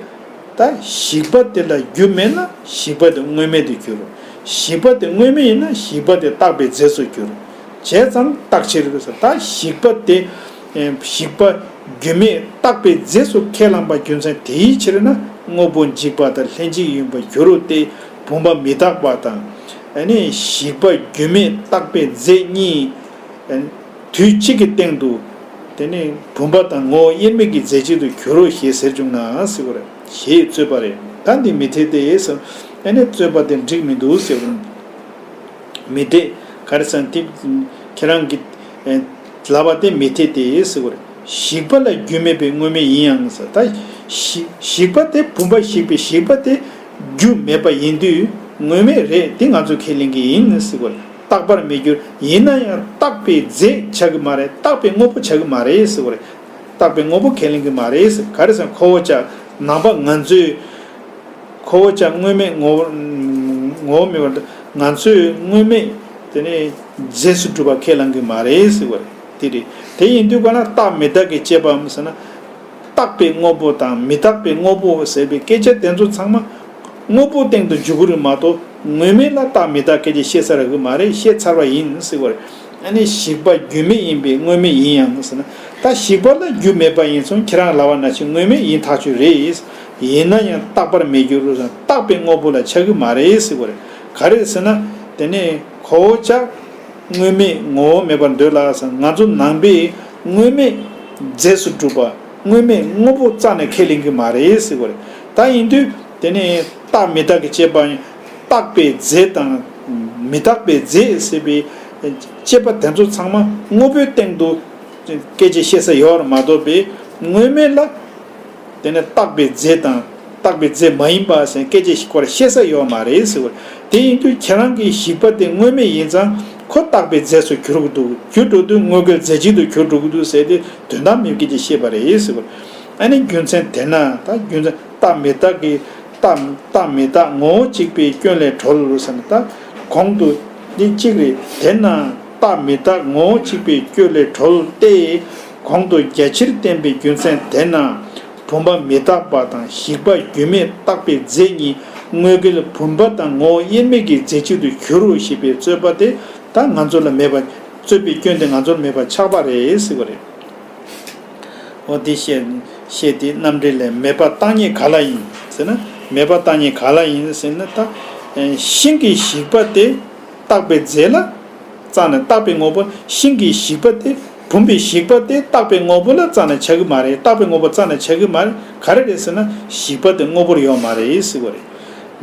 ད་ཞིག་པ་དེ་ལ་རྒྱུ་མེད་ན་ཞིག་པ་དེ་དངོས་མེད་དུ་འགྱུར། ཞིག་པ་དེ་དངོས་མེད་ཡིན་ན་ཞིག་པ་དེ་རྟག་པའི་རྫས་སུ་འགྱུར། བྱས་ཙང་རྟག་ཕྱིར་ཟེར། ད་ཞིག་པ་དེ། ཞིག་པ་རྒྱུ་མེད་རྟག་པའི་རྫས་སུ་ཁས་བླངས་པ་རྒྱུ་མཚན་དེའི་ཕྱིར་ན་དངོས་པོ་འཇིག་པ་དང་ལྷན་ཅིག་ཡིན་པར་འགྱུར་རོ་སྟེ། བུམ་པ་མི་རྟག་པ་དང་། ཨ་ནི་ཞིག་པ་རྒྱུ་མེད་རྟག་པའི་རྫས་གཉིས། དུས་གཅིག་གི་སྟེང་དུ། དེ་ནི་བུམ་པ་དང་ངོ་བོ་དབྱེར་མེད་ཀྱི་རྫས་གཅིག་ཏུ་འགྱུར་རོ་ཞེས་ཟེར་བྱུང་ན་ཟེར་བ་རེད། ཞེས་རྩོད་པ་རེད། ད་འདི་མི་འཐད་དེ་ཟེར། ཨ་ནི་རྩོད་པ་དེ་འགྲིག་མི་འདུག་ཟེར་བ་རེད། མི་འགྲིག། ག་རེ་ཟེར་ན་དེ་ཁྱེད་རང་གི་ལབ་པ་དེ་མི་འཐད་དེ་ཟེར་བ་རེད། ཞིག་པ་ལ་རྒྱུ་མེད་པའི་དངོས་མེད་ཡིན་ཡང་ཟེར། ད་ཞིག་ཞིག་པ་དེ་བུམ་པ་ཞིག་པའི་ཞིག་པ་དེ་རྒྱུ་མེད་པ་ཡིན་དུས་དངོས་མེད་རེད། དེ་ང་ཚོས་ཁས་ལེན་གྱི་ཡིན་ཟེར་བ་རེད། རྟག་པར་མི་འགྱུར། ཡིན་ན་ཡང་རྟག་པའི་རྫས་ཆགས་ཀྱི་མ་རེད། རྟག་པའི་དངོས་པོ་ཆགས་ཀྱི་མ་རེད་ཟེར་བ་རེད། རྟག་པའི་དངོས་པོ་ཁས་ལེན་གྱི་མ་རེད་ཟེར། ག་རེ་ཟེར་ན་ཁོ་བོ་ཅག་ནང་པ་ང་ཚོས། ཁོ་བོ་ཅག་དངོས་མེད་ངོ་བོ་ངོ་བོ་མེད་པར་ང་ཚོས་དངོས་མེད་དེ་ནི་རྫས་སུ་གྲུབ་པ་ཁས་བླང་གི་མ་རེད་ཟེར་བ་རེད། དེ་རེད། དེ་ཡིན་དུས་ག་ལ་རྟག་མི་རྟག་གི་དཔྱད་པའམ་ཟེར་ན། རྟག་པའི་དངོས་པོ་དང་མི་རྟག་པའི་དངོས་པོ་ཟེར་བའི་སྐད་ཆ་དེ་ཚོ་ཚང་མ་དངོས་པོའི་སྟེང་དུ་འཇུག་གི་རེད་མ་གཏོགས། དངོས་མེད་ལ་རྟག་མི་རྟག་སྐད་ཆ་བཤད་ས་རག་གི་མ་རེད། བཤད་ཚར་བ་ཡིན་ཟེར་བ་རེད། ཨ་ནི་ཞིག་པ་རྒྱུ་མེད་ཡིན་པས་དངོས་མེད་ཡིན་ཡང་ཟེར་ན། ད་ཞིག་པ་ལ་རྒྱུ་མེད་པ་ཡིན་ཙང་ཁྱེད་རང་ལབ་པ་ནང་བཞིན་དངོས་མེད་ཡིན་ཐག་ཆོད་རེད། ཡིན་ན་ཡང་རྟག་པར་མི་འགྱུར་རོ་ཟེར་ན། རྟག་པའི་དངོས་པོ་ལ་ཆགས་ཀྱི་མ་རེད་ཟེར་བ་རེད། ག་རེ་ཟེར་ན། དེ་ནས་ཁོ་བོ་ཅག་དངོས་མེད་ངོ་བོ་མེད་པར་འདོད་ལ་ཟེར། ང་ཚོ་ནང་པས་དངོས་མེད་རྫས་སུ་གྲུབ་པ། དངོས་མེད་དངོས་པོ་རྩ་ནས་ཁས་ལེན་གྱི་མ་རེད་ཟེར་བ་རེད། ད་ཡིན་དུས་དེ་ནས་རྟག་མི་རྟག་གི་དཔྱད་པ། རྟག་པའི་རྫས་དང་མི་རྟག་པའི་རྫས་ཟེར་བའི་དཔྱད་པ་དེ་ཚོ་ཚང་མ་དངོས་པོའི་སྟེང་དུ་སྐད་ཆ་བཤད་ས་ཡོད་རེད་མ་གཏོགས་པའི། དངོས་མེད་ལ་དེ་ནས་རྟག་པའི་རྫས་དང་རྟག་པའི་རྫས་མ་ཡིན་པ་ཟེར་སྐད་ཆ་སྐོར་བཤད་ས་ཡོད་མ་རེད་ཟེར་བ། དེ་ཡིན་དུས་ཁྱེད་རང་གི་ཞིག་པ་དེ་དངོས་མེད་ཡིན་ཙང་ཁོ་རྟག་པའི་རྫས་སུ་གྱུར་གྱི་འདུག་གྱུར་འགྲོ་དུས་དངོས་འགལ་རྫས་གཅིག་ཏུ་གྱུར་འགྲོ་གི་འདུག་ཟེར་ཏེ་དོན་དག་མེད་སྐད་ཆ་བཤད་པ་རེད་ཟེར་བ། ཨ་ནི་རྒྱུ་མཚན་དེས་ན། ད་རྒྱུ་མཚན་རྟག་མི་རྟག་གི་རྟག་རྟག་མི་རྟག་ངོ་བོ་གཅིག་པའི་སྐྱོན་ལས་གྲོལ་ཟེར་ན། ད་གོང་དུ་འདི་གཅིག་རེད། དེས་ན་རྟག་མི་རྟག་ངོ་བོ་གཅིག་པའི་སྐྱོན་ལས་གྲོལ་ཏེ། གོང་དུ་རྒྱ་ཆེར་བསྟན་པའི་རྒྱུ་མཚན་དེས་ན། བུམ་པ་མི་རྟག་པ་དང་ཞིག་པ་རྒྱུ་མེད་རྟག་པའི་རྫས་གཉིས་དངོས་འགལ་བུམ་པ་དང་ངོ་བོ་དབྱེར་མེད་ཀྱི་རྫས་གཅིག་ཏུ་གྱུར་རོ་ཞེས་པའི་རྩོད་པ་དེ་ད་ང་ཚོ་ལ་མེད་པ། རྩོད་པའི་སྐྱོན་དེ་ང་ཚོར་མེད་པ་ཆགས་པ་རེད་ཟེར་བ་རེད། འོ་དེ་བཤད་བཤད་དེ་རྣམ་འགྲེལ་ལས། མེད་པ་བརྟག་གཉིས་ག་ལ་ཡིན་ཟེར་ན། མེད་པ་བརྟག་གཉིས་ག་ལ་ཡིན་ཟེར་ན། ད་ཤིང་གི་ཞིག་པ་དེ་རྟག་པའི་རྫས་ལ་རྩ་ནས། རྟག་པའི་དངོས་པོ། ཤིང་གི་ཞིག་པ་དེ། བུམ་པའི་ཞིག་པ་དེ་རྟག་པའི་དངོས་པོ་ལ་རྩ་ནས་ཆགས་ཀྱི་མ་རེད། རྟག་པའི་དངོས་པོ་རྩ་ནས་ཆགས་ཀྱི་མ་རེད། ག་རེ་རེད་ཟེར་ན། ཞིག་པ་དེ་དངོས་པོར་ཡོད་མ་རེད་ཟེར་བ་རེད།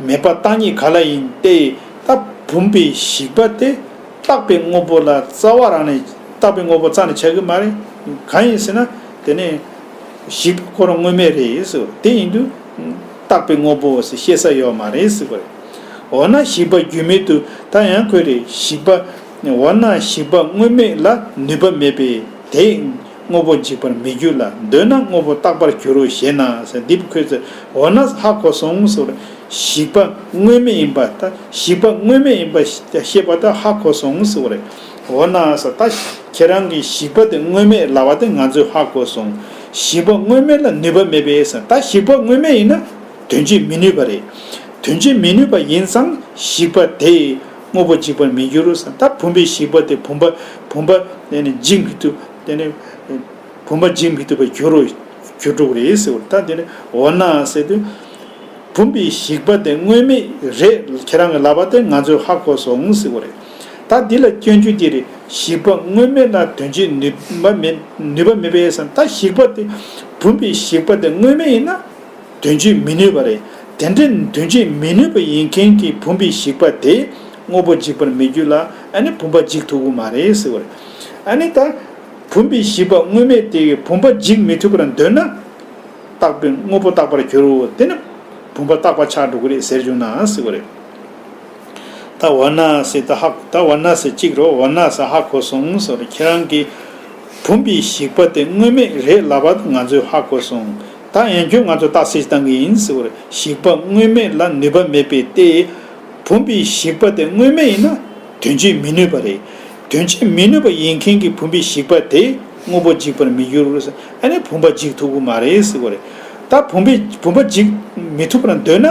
མེད་པ་བརྟག་གཉིས་ག་ལ་ཡིན་ཏེ། ད་བུམ་པའི་ཞིག་པ་དེ་རྟག་པའི་དངོས་པོ་ལ་རྩ་བ་རང་ནས། རྟག་པའི་དངོས་པོ་རྩ་ནས་ཆགས་ཀྱི་མ་རེད། གང་ཡིན་ཟེར་ན། དེ་ནས་ཞིག་པ་ཁོ་རང་དངོས་མེད་རེད་ཟེར་བ། དེ་ཡིན་དུས་རྟག་པའི་དངོས་པོ་ཟེར་བཤད་ས་ཡོད་མ་རེད་ཟེར་བ་རེད། འོ་ན་ཞིག་པ་རྒྱུ་མེད་དུ། ད་ཡང་ཁོས་རེད། ཞིག་པ། འོ་ན་ཞིག་པ་དངོས་མེད་ལ་ནུས་པ་མེད་པས་དེས་དངོས་པོ་འཇིག་པར་མི་འགྱུར་ལ། འདོད་ན་དངོས་པོ་རྟག་པར་འགྱུར་རོ་ཞེ་ན་ཟེར། འདི་ཁོས་ཟེར། འོ་ན་ཧ་གོ་སོང་ཟེར་བ་རེད། ཞིག་པ་དངོས་མེད་ཡིན་པ། ད་ཞིག་པ་དངོས་མེད་ཡིན་པ་ཤེས་པ་ད་ཧ་གོ་སོང་ཟེར་བ་རེད། འོ་ན་ཟེར། ད་ཁྱེད་རང་གིས་ཞིག་པ་དེ་དངོས་མེད་ལབ་པ་དེ་ང་ཚོས་ཧ་གོ་སོང་། ཞིག་པ་དངོས་མེད་ལ་ནུས་པ་མེད་པས་ཟེར། ད་ཞིག་པ་དངོས་མེད་ཡིན་ན་དོན་བྱེད་མི་ནུས་པ་རེད། དོན་བྱེད་མི་ནུས་པ་ཡིན་ཙང་ཞིག་པ་དེས་དངོས་པོ་འཇིག་པར་མི་འགྱུར་རོ་ཟེར། ད་བུམ་པའི་ཞིག་པ་དེ་བུམ་པ། བུམ་པ་དེ་ནི་འཇིག་མི་ཐུབ། དེ་ནི་བུམ་པ་འཇིག་མི་ཐུབ་པར་འགྱུར་རོ། འགྱུར་འགྲོ་གི་རེད་ཟེར་བ། ད་དེ་ནི་འོ་ན་ཟེར་དུས། བུམ་པའི་ཞིག་པ་དེ་དངོས་མེད་རེད། ཁྱེད་རང་གི་ལབ་པ་དེ་ང་ཚོས་ཧ་གོ་སོང་ཟེར་བ་རེད། ད་འདི་ལ་སྐྱོན་བརྗོད་འདི་རེད། ཞིག་པ་དངོས་མེད་ལ་དོན་བྱེད་ནུས་པ་མེད། ནུས་པ་མེད་པས་ཟེར། ད་ཞིག་པ་དེ། བུམ་པའི་ཞིག་པ་དེ་དངོས་མེད་ཡིན་ན་དོན་བྱེད་མི་ནུས་པ་རེད། དེ་འདྲའི་དོན་བྱེད་མི་ནུས་པ་ཡིན་མཁན་གྱི་བུམ་པའི་ཞིག་པ་དེས་དངོས་པོ་འཇིག་པར་མི་འགྱུར་ལ། ཨ་ནི་བུམ་པ་འཇིག་ཐུབ་ཀྱི་མ་རེད་ཟེར་བ་རེད། ཨ་ནི་ད་བུམ་པའི་ཞིག་པ་དངོས་མེད་དེ་གིས་བུམ་པ་འཇིག་མི་ཐུབ་པར་འདོད་ན། རྟག་པའི་དངོས་པོ་རྟག་པར་འགྱུར་རོ། དེ་ནི་བུམ་པ་རྟག་པ་ཆགས་འགྲོ་གི་རེད་ཟེར་བྱུང་ན་ཟེར་བ་རེད། ད་འོ་ན་ཟེར། ད་ཧ། ད་འོ་ན་ཟེར་གཅིག་རོ། འོ་ན་ཟེར་ཧ་གོ་སོང་ཟེར་བ་རེད། ཁྱེད་རང་གིས་བུམ་པའི་ཞིག་པ་དེ་དངོས་མེད་རེད་ལབ་པ་ང་ཚོས་ཧ་གོ་སོང་། ད་ཡང་བསྐྱར་ང་ཚོས་རྟགས་གསལ་བཏང་གི་ཡིན་ཟེར་བ་རེད། ཞིག་པ་དངོས་མེད་ལ་ནུས་པ་མེད་པས་ཏེ། བུམ་པའི་ཞིག་པ་དེ་དངོས་མེད་ཡིན་ན་དོན་བྱེད་མི་ནུས་པ་རེད། དོན་བྱེད་མི་ནུས་པ་ཡིན་མཁན་གྱི་བུམ་པའི་ཞིག་པ་དེས་དངོས་པོ་འཇིག་པར་མི་འགྱུར། ཨ་ནི་བུམ་པ་འཇིག་ཐུབ་ཀྱི་མ་རེད་ཟེར་བ་རེད། ད་བུམ་པའི། བུམ་པ་འཇིག་མི་ཐུབ་པར་འདོད་ན།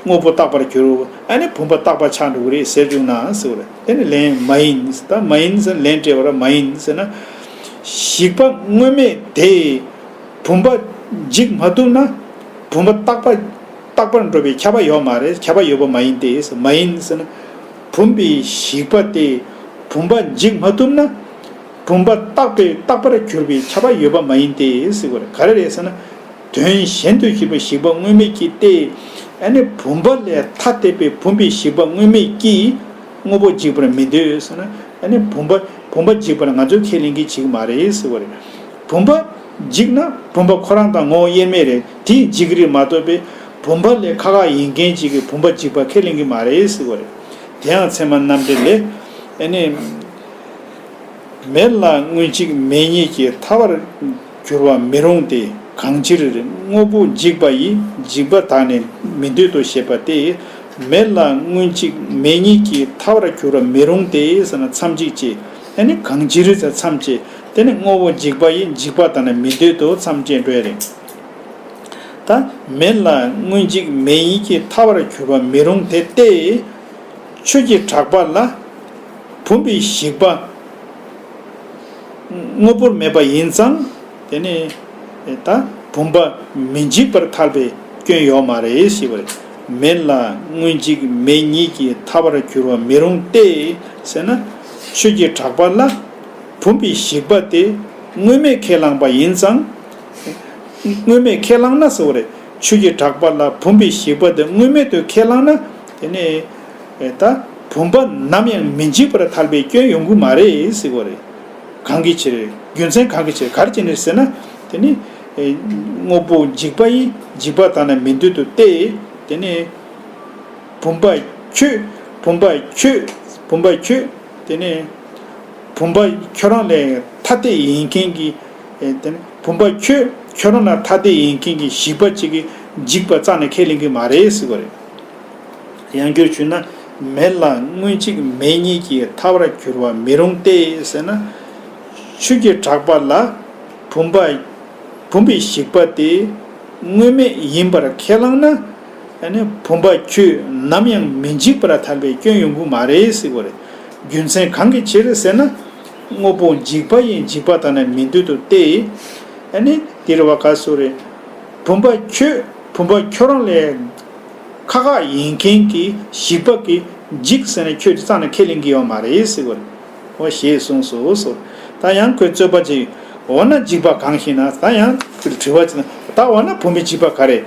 དངོས་པོ་རྟག་པར་འགྱུར། ཨ་ནི་བུམ་པ་རྟག་པ་ཆགས་འགྲོ་གི་རེད་ཟེར་བྱུང་ན་ཟེར་བ་རེད། དེ་ནི་ལན་མ་ཡིན། ད་མ་ཡིན་ཟེར་ལན་སྤྲད་པ་ར་མ་ཡིན་ཟེར་ན། ཞིག་པ་དངོས་མེད་དེས་བུམ་པ་འཇིག་མ་ཐུབ་ན། བུམ་པ་རྟག་པ། རྟག་པར་འགྲོ་བའི་ཁྱབ་པ་ཡོད་མ་རེད། ཁྱབ་པ་ཡོད་པ་མ་ཡིན་ཏེ། མ་ཡིན་ཟེར་ན། བུམ་པའི་ཞིག་པ་དེས་བུམ་པ་འཇིག་མ་ཐུབ་ན། བུམ་པ་རྟག་པའི། རྟག་པར་གྱུར་པའི་ཁྱབ་པ་ཡོད་པ་མ་ཡིན་ཏེ་ཟེར་བ་རེད། ག་རེ་རེད་ཟེར་ན། དོན་གཞན་དུ་གྱུར་པའི་ཞིག་པ་དངོས་མེད་ཀྱིས་ཏེ། ཨ་ནི་བུམ་པ་ལས་ཐ་དད་པའི་བུམ་པའི་ཞིག་པ་དངོས་མེད་ཀྱིས་དངོས་པོ་འཇིག་པར་མི་འདོད་ཟེར་ན། ཨ་ནི་བུམ་པ། བུམ་པ་འཇིག་པར་ང་ཚོས་ཁས་ལེན་གྱི་བྱེད་ཀྱི་མ་རེད་ཟེར་བ་རེད། བུམ་པ་འཇིག་ན་བུམ་པ་ཁོ་རང་དང་ངོ་བོ་དབྱེར་མེད་རེད། དེས་འཇིག་གི་རེད་མ་གཏོགས་པའི་བུམ་པ་ལས་ཁ་ཁ་ཡིན་མཁན་ཅིག་གིས་བུམ་པ་འཇིག་པ་ཁས་ལེན་གྱི་མ་རེད་ཟེར་བ་རེད། དེ་ཡང་ཚད་མ་རྣམ་འགྲེལ་ལས། ཨ་ནི། མེད་ལ་སྔོན་གཅིག་མེད་གཉིས་ཀྱིས་ཐར་བར་འགྱུར་བ་མི་རུང་སྟེ། གང་ཕྱིར་དངོས་པོ་འཇིག་པ་ཡིས་འཇིག་པ་དག་ནི་མི་འདོད་དོ་ཞེས་པ་སྟེ། མེད་ལ་སྔོན་གཅིག་མེད་གཉིས་ཀྱིས་ཐར་བར་འགྱུར་བ་མི་རུང་སྟེ་ཟེར་ན་མཚམས་གཅིག་ཅེས། ཨ་ནི་གང་ཅི་རིགས་ཙམ་མཚམས་བཅད། དེ་ནི་དངོས་པོ་འཇིག་པ་ཡི་འཇིག་པ་དང་ནི་མི་འདོད་དུ་མཚམས་བཅད་འགྲོ་ཡ་རེད། ད་མེད་ལ་སྔོན་འཇིག་མེད་ཉིད་ཀྱིས་ཐར་བར་གྱུར་པ་མི་རུང་སྟེ། ཆོས་ཀྱི་གྲགས་པ་ལ་བུམ་པའི་ཞིག་པ་དངོས་པོར་མེད་པ་ཡིན་ཙང་། དེ་ནི་ད་བུམ་པ་མི་འཇིག་པར་ཐལ་བའི་སྐྱོན་ཡོད་མ་རེད་ཞེས་པ་རེད། མེད་ལ་སྔོན་འཇིག་མེད་ཉིད་ཀྱིས་ཐར་བར་གྱུར་པ་མི་རུང་སྟེ་ཟེར་ན། ཆོས་ཀྱི་གྲགས་པ་ལ་བུམ་པའི་ཞིག་པ་དེ་དངོས་མེད་ཁས་བླངས་པ་ཡིན་ཙང་། དངོས་མེད་ཁས་བླངས་ན་ཟེར་བ་རེད། ཆོས་ཀྱི་གྲགས་པ་ལ་བུམ་པའི་ཞིག་པ་དེ་དངོས་མེད་དུ་ཁས་བླངས་ན། དེ་ནི་ད་བུམ་པ་ནམ་ཡང་མི་འཇིག་པར་ཐལ་བའི་སྐྱོན་ཡོང་གི་མ་རེད་ཟེར་བ་རེད། གང་གི་ཕྱིར། རྒྱུ་མཚན་གང་གི་ཕྱིར། ག་རེ་བྱས་ནས་ཟེར་ན། དེ་ནི་དངོས་པོ་འཇིག་པ་ཡི་འཇིག་པ་དང་ནི་མི་འདོད་དུ་སྟེ། དེ་ནི་བུམ་པ་ཁྱོད། བུམ་པ་ཁྱོད། བུམ་པ་ཁྱོད། དེ་ནི་བུམ་པ་ཁྱོད་རང་ལས་ཐ་དད་ཡིན་མཁན་གྱི། དེ་ནི་བུམ་པ་ཁྱོད་ཁྱོད་རང་ལ་ཐ་དད་ཡིན་མཁན་གྱི་ཞིག་པ་གཅིག་གིས་འཇིག་པ་རྩ་ནས་ཁས་ལེན་གྱི་མ་རེད་ཟེར་བ་རེད། ཡང་བསྒྱུར་ཞུས་ན། མེད་ལ་སྔོན་འཇིག་མེད་ཉིད་ཀྱིས་ཐར་བར་གྱུར་པ་མི་རུང་སྟེ་ཟེར་ན། ཆོས་ཀྱི་གྲགས་པ་ལ་བུམ་པ། བུམ་པའི་ཞིག་པ་དེ་དངོས་མེད་ཡིན་པར་ཁས་བླངས་ན། ཨ་ནི་བུམ་པ་ཁྱོད་ནམ་ཡང་མི་འཇིག་པར་ཐལ་བའི་སྐྱོན་ཡོང་གི་མ་རེད་ཟེར་བ་རེད། རྒྱུ་མཚན་གང་གི་ཕྱིར་ཟེར་ན། དངོས་པོ་འཇིག་པ་ཡི་འཇིག་པ་དང་ནི་མི་འདོད་དུ་སྟེ། ཨ་ནི་དེ་རེད་བ། ག་སོ་རེད། བུམ་པ་ཁྱོད། བུམ་པ་ཁྱོད་རང་ལས་ཁ་ཁ་ཡིན་མཁན་གྱི་ཞིག་པ་གིས་འཇིག་ཟེར་ནས་ཁྱོད་ཀྱིས་རྩ་ནས་ཁས་ལེན་གྱི་ཡོད་མ་རེད་ཟེར་བ་རེད། འོ་ཞེས་གསུངས་སོ་ཟེར། ད་ཡང་ཁོས་རྩོད་པ་བྱས། འོ་ན་འཇིག་པ་གང་ཞེ་ན། ད་ཡང་དྲི་བ་བྱས་ན། ད་འོ་ན་བུམ་པའི་འཇིག་པ་ག་རེ།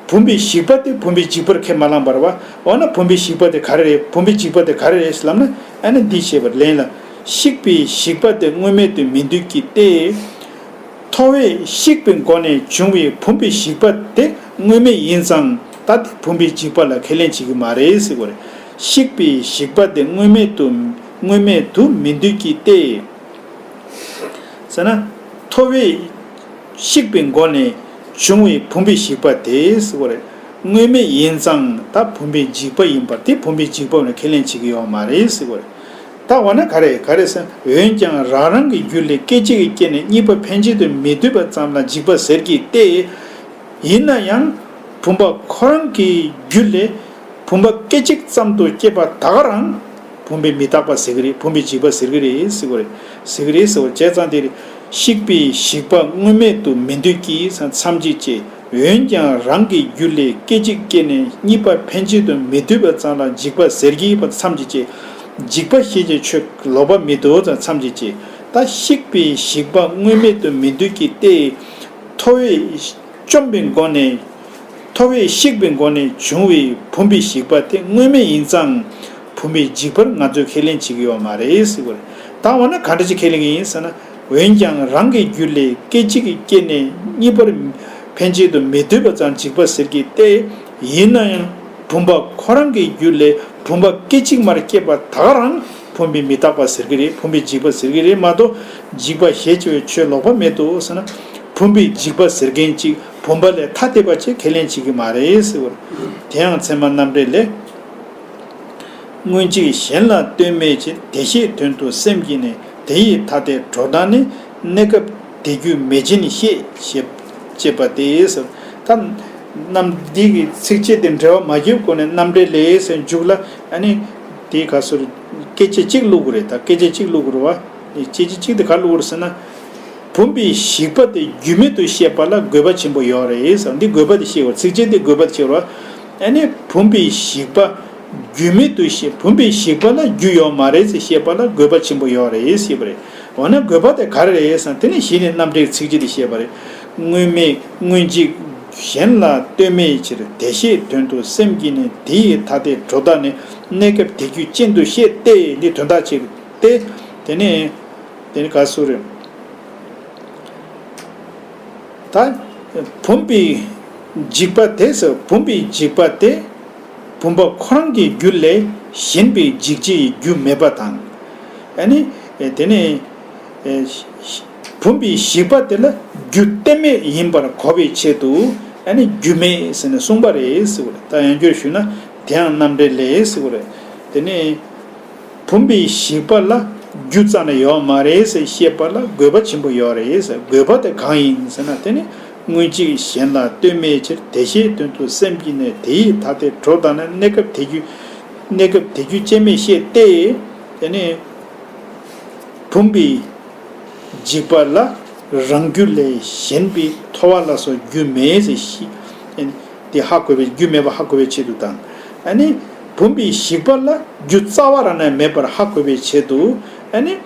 བུམ་པའི་ཞིག་པ་དེ་བུམ་པའི་འཇིག་པར་ཁས་མ་བླངས་པར་བ། འོ་ན་བུམ་པའི་ཞིག་པ་དེ་ག་རེ་རེད། བུམ་པའི་འཇིག་པ་དེ་ག་རེ་རེད་ལབ་ན། ཨ་ནི་འདི་བྱས་པར་ལན་ལ། བཤིག་པའི་ཞིག་པ་དེ་དངོས་མེད་དུ་མི་འདོད་ཀྱི་སྟེ། ཐོ་བས་བཤིག་པའི་སྒོ་ནས་བྱུང་བའི་བུམ་པའི་ཞིག་པ་དེ་དངོས་མེད་ཡིན་ཙང་། ད་དེ་བུམ་པའི་འཇིག་པ་ལ་ཁས་ལེན་བྱེད་ཀྱི་མ་རེད་ཟེར་བ་རེད། བཤིག་པའི་ཞིག་པ་དེ་དངོས་མེད་དུ། དངོས་མེད་དུ་མི་འདོད་ཀྱི་སྟེ། ཟེར་ན། ཐོ་བས་བཤིག་པའི་སྒོ་ནས་བྱུང་བའི་བུམ་པའི་ཞིག་པ་དེ་ཟེར་བ་རེད། དངོས་མེད་ཡིན་ཙང་ད་བུམ་པའི་འཇིག་པ་ཡིན་པར་དེ་བུམ་པའི་འཇིག་པ་ལ་ཁས་ལེན་བྱེད་ཀྱི་ཡོད་མ་རེད་ཟེར་བ་རེད། ད་འོ་ན་ག་རེ་ག་རེ་ཟེར། འོན་ཀྱང་རང་རང་གི་རྒྱུད་ལས་སྐད་ཅིག་གིས་སྐྱེས་ནས་གཉིས་པ་ཕན་ཆད་དུ་མི་འདོད་པ་ཙམ་ལ་འཇིག་པ་ཟེར་གྱི་སྟེ། ཡིན་ན་ཡང་བུམ་པ་ཁོ་རང་གི་རྒྱུད་ལས་བུམ་པ་སྐད་ཅིག་ཙམ་དུ་སྐྱེས་པ་ད་ག་རང་བུམ་པས་མི་རྟག་པ་ཟེར་གྱི་རེད། བུམ་པའི་འཇིག་པ་ཟེར་གྱི་རེད་ཟེར་གྱི་རེད། ཟེར་གྱི་རེད་ཟེར་བ་བྱས་ཙང་དེ་རེད། བཤིག་པའི་ཞིག་པ་དངོས་མེད་དུ་མི་འདོད་ཀྱི་མཚམས་གཅིག་བཅད། འོན་ཀྱང་རང་གི་རྒྱུད་ལས་སྐད་ཅིག་སྐྱེས་ནས་གཉིས་པ་ཕན་ཆད་དུ་མི་འདོད་པ་ཙམ་ལ་འཇིག་པ་ཟེར་གྱི་བ་མཚམས་གཅིག་བཅད། འཇིག་པ་ཞེས་བྱའི་ཆོས་ལོག་པ་མི་འདོད་ཙམ་མཚམས་གཅིག་བཅད། ད་བཤིག་པའི་ཞིག་པ་དངོས་མེད་དུ་མི་འདོད་ཀྱི་སྟེ། ཐོ་བས་བཅོམ་པའི་སྒོ་ནས། ཐོ་བས་བཤིག་པའི་སྒོ་ནས་བྱུང་བའི་བུམ་པའི་ཞིག་པ་དེ་དངོས་མེད་ཡིན་ཙང་། བུམ་པའི་འཇིག་པར་ང་ཚོས་ཁས་ལེན་བྱེད་ཀྱི་ཡོད་མ་རེད་ཟེར་བ་རེད། ད་འོ་ན་ག་འདྲ་ཅིག་ཁས་ལེན་གྱི་ཡིན་ཟེར་ན། འོན་ཀྱང་རང་གི་རྒྱུད་ལས་སྐད་ཅིག་གིས་སྐྱེས་ནས་གཉིས་པར་ཕན་ཆད་དུ་མི་འདོད་པ་ཙམ་འཇིག་པ་ཟེར་གྱི་སྟེ། ཡིན་ན་ཡང་བུམ་པ་ཁོ་རང་གི་རྒྱུད་ལས་བུམ་པ་སྐད་ཅིག་མར་སྐྱེས་པ་ད་ག་རང་བུམ་པས་མི་རྟག་པ་ཟེར་གྱི་རེད། བུམ་པའི་འཇིག་པ་ཟེར་གྱི་རེད་མ་གཏོགས། འཇིག་པ་ཞེས་བྱ་བའི་ཆོས་ལོག་པ་མེད་དོ་ཟེར་ན། བུམ་པའི་འཇིག་པ་ཟེར་མཁན་ཅིག་བུམ་པ་ལས་ཐ་དད་པ་ཅིག་ཁས་ལེན་བྱེད་ཀྱི་མ་རེད་ཟེར་བ་རེད། དེ་ཡང་ཚད་མ་རྣམ་འགྲེལ་ལས། སྔོན་འཇིག་གཞན་ལ་ལྟོས་མེད་ཕྱིར། དེ་ཤེས་དོན་དུ་སེམས་བསྐྱེད་ནས། དེ་ཡི་ཐ་དད་གྲོགས་དག་ནི། གནས་སྐབས་དེ་རྒྱུ་མེད་ཅིང་ཤེས། ཞེས་བྱས་པ་སྟེ་ཟེར། ད་རྣམ་འདི་གི་ཚིགས་བཅད་དེ་འགྲེལ་བ་མ་བརྒྱབ་གོང་ནས་རྣམ་འགྲེལ་ལས་ཟེར་མཇུག་ལ། ཨ་ནི་དེའི་སྐབས་སུ་སྐད་ཆ་གཅིག་བླུག་དགོས་རེད། ད་སྐད་ཆ་གཅིག་བླུག་དགོས་རེད་བ། སྐད་ཆ་གཅིག་དེ་ག་རེ་བླུག་དགོས་རེད་ཟེར་ན། བུམ་པའི་ཞིག་པ་དེ་རྒྱུ་མེད་དུ་བཤད་པ་ལ་དགོས་པ་ཆེན་པོ་ཡོད་རེད་ཟེར། འདི་དགོས་པ་དེ་བཤད་དགོས། ཚིགས་བཅད་དེ་དགོས་པ་དེ་བཤད་དགོས། ཨ་ནི་བུམ་པའི་ཞིག་པ་རྒྱུ་མེད་དུ་བཤད། བུམ་པའི་ཞིག་པ་ལ་རྒྱུ་ཡོད་མ་རེད་ཟེར་བཤད་པ་ལ་དགོས་པ་ཆེན་པོ་ཡོད་རེད་ཟེར་བ་རེད། འོ་ན་དགོས་པ་དེ་ག་རེ་རེད་ཟེར་ན། དེ་ནི་གཞི་ནས་རྣམ་འགྲེལ་ཚིགས་བཅད་དེ་བཤད་པ་རེད། དངོས་མེད་སྔོན་འཇིག་གཞན་ལ་ལྟོས་མེད་ཕྱིར། དེ་ཤེས་དོན་དུ་སེམས་བསྐྱེད་ནས། དེ་ཡི་ཐ་དད་གྲོགས་དག་ནི། གནས་སྐབས་དེ་རྒྱུ་ཅན་དུ་ཤེས་ཏེ། འདི་དོན་དག་ཅིག་སྟེ། དེ་ནས་དེ་ནི་ག་སུ་རེད། ད་བུམ་པའི་འཇིག་པ་དེ་ཟེར། བུམ་པའི་འཇིག་པ་དེ་བུམ་པ་ཁོ་རང་གི་རྒྱུད་ལས་གཞན་པའི་འཇིག་བྱེད་ཀྱི་རྒྱུ་མེད་པ་དང་། ཨ་ནི་དེ་ནས་བུམ་པའི་ཞིག་པ་དེ་ལ་རྒྱུ་གཏན་མེད་ཡིན་པར་གོ་བའི་ཆེད་དུ། ཨ་ནི་རྒྱུ་མེད་ཟེར་ནས་གསུངས་པ་རེད་ཟེར་བ་རེད། ད་ཡང་བསྐྱར་ཞུས་ན། དེའང་རྣམ་འགྲེལ་ལས་ཟེར་བ་རེད། དེ་ནས། བུམ་པའི་ཞིག་པ་ལ་ རྒྱུ་རྩ་ནས་ཡོད་མ་རེད་ཟེར་བཤད་པ་ལ་དགོས་པ་ཆེན་པོ་ཡོད་རེད་ཟེར། དགོས་པ་དེ་གང་ཡིན་ཟེར་ན། དེ་ནི་སྔོན་གཅིག་གཞན་ལ་ལྟོས་མེད་ཕྱིར། དེ་ཤེས་དོན་དུ་སེམས་ཀྱིས་ནི། དེ་ཡི་ཐ་དད་གྲོགས་དང་ནི། གནས་སྐབས་དེ་རྒྱུ་གནས་སྐབས་དེ་རྒྱུ་སྐྱེ་མེད་ཤེས་ཏེ། དེ་ནི་བུམ་པའི་འཇིག་པ་ལ་རང་རྒྱུ་ལས་གཞན་པའི་ཐོ་བ་ལ་སོགས་རྒྱུ་མེད་ཟེར་ཤེས། དེ་ཧ་གོ་བའི་རྒྱུ་མེད་པ་ཧ་གོ་བའི་ཆེད་དུ་དང་། ཨ་ནི་བུམ་པའི་ཞིག་པ་ལ་རྒྱུ་རྩ་བ་རང་ནས་མེད་པར་ཧ་གོ་བའི་ཆེད་དུ། ཨ་ནི་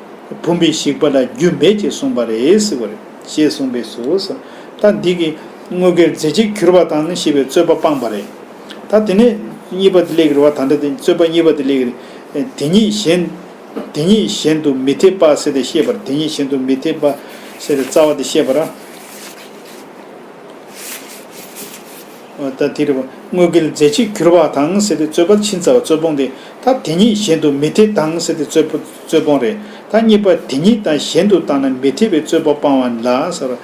བུམ་པའི་ཞིག་པ་ལ་རྒྱུ་མེད་ཅེས་གསུངས་པ་རེད་ཟེར་བ་རེད། ཞེས་གསུངས་པས་སོ། ད་འདི་གིས་དངོས་འགལ་རྫས་གཅིག་གྱུར་པ་དང་ཞེས་པའི་རྩོད་པ་སྤངས་པ་རེད། ད་དེ་ནས་གཉིས་པ་དེ་སླེབས་ཀྱི་རེད་བ། ད་ལྟ་དེ་རྩོད་པ་གཉིས་པ་དེ་སླེབས་ཀྱི་རེད། དེ་ཉིད་གཞན། དེ་ཉིད་གཞན་དུ་མི་འཐད་པ་ཟེར་ཏེ་བཤད་པར། དེ་ཉིད་གཞན་དུ་མི་འཐད་པ་ཟེར་ཏེ་རྩ་བ་དེ་བཤད་པར། ད་དེ་རེད་བ། དངོས་འགལ་རྫས་གཅིག་གྱུར་པ་དང་ཟེར་ཏེ་རྩོད་པ་ཕྱིན་ཚར་བ། རྩོད་སྤོང་དེ། ད་དེ་ཉིད་གཞན་དུ་མི་འཐད་དང་ཟེར་ཏེ་རྩོད་པ་རྩོད་སྤོང་རེད། ད་གཉིས་པ་དེ་ཉིད་དང་གཞན་དུ་བཏང་ན་མི་འཐད་པའི་རྩོད་པ་སྤང་བ་ལ་ཟེར་བ།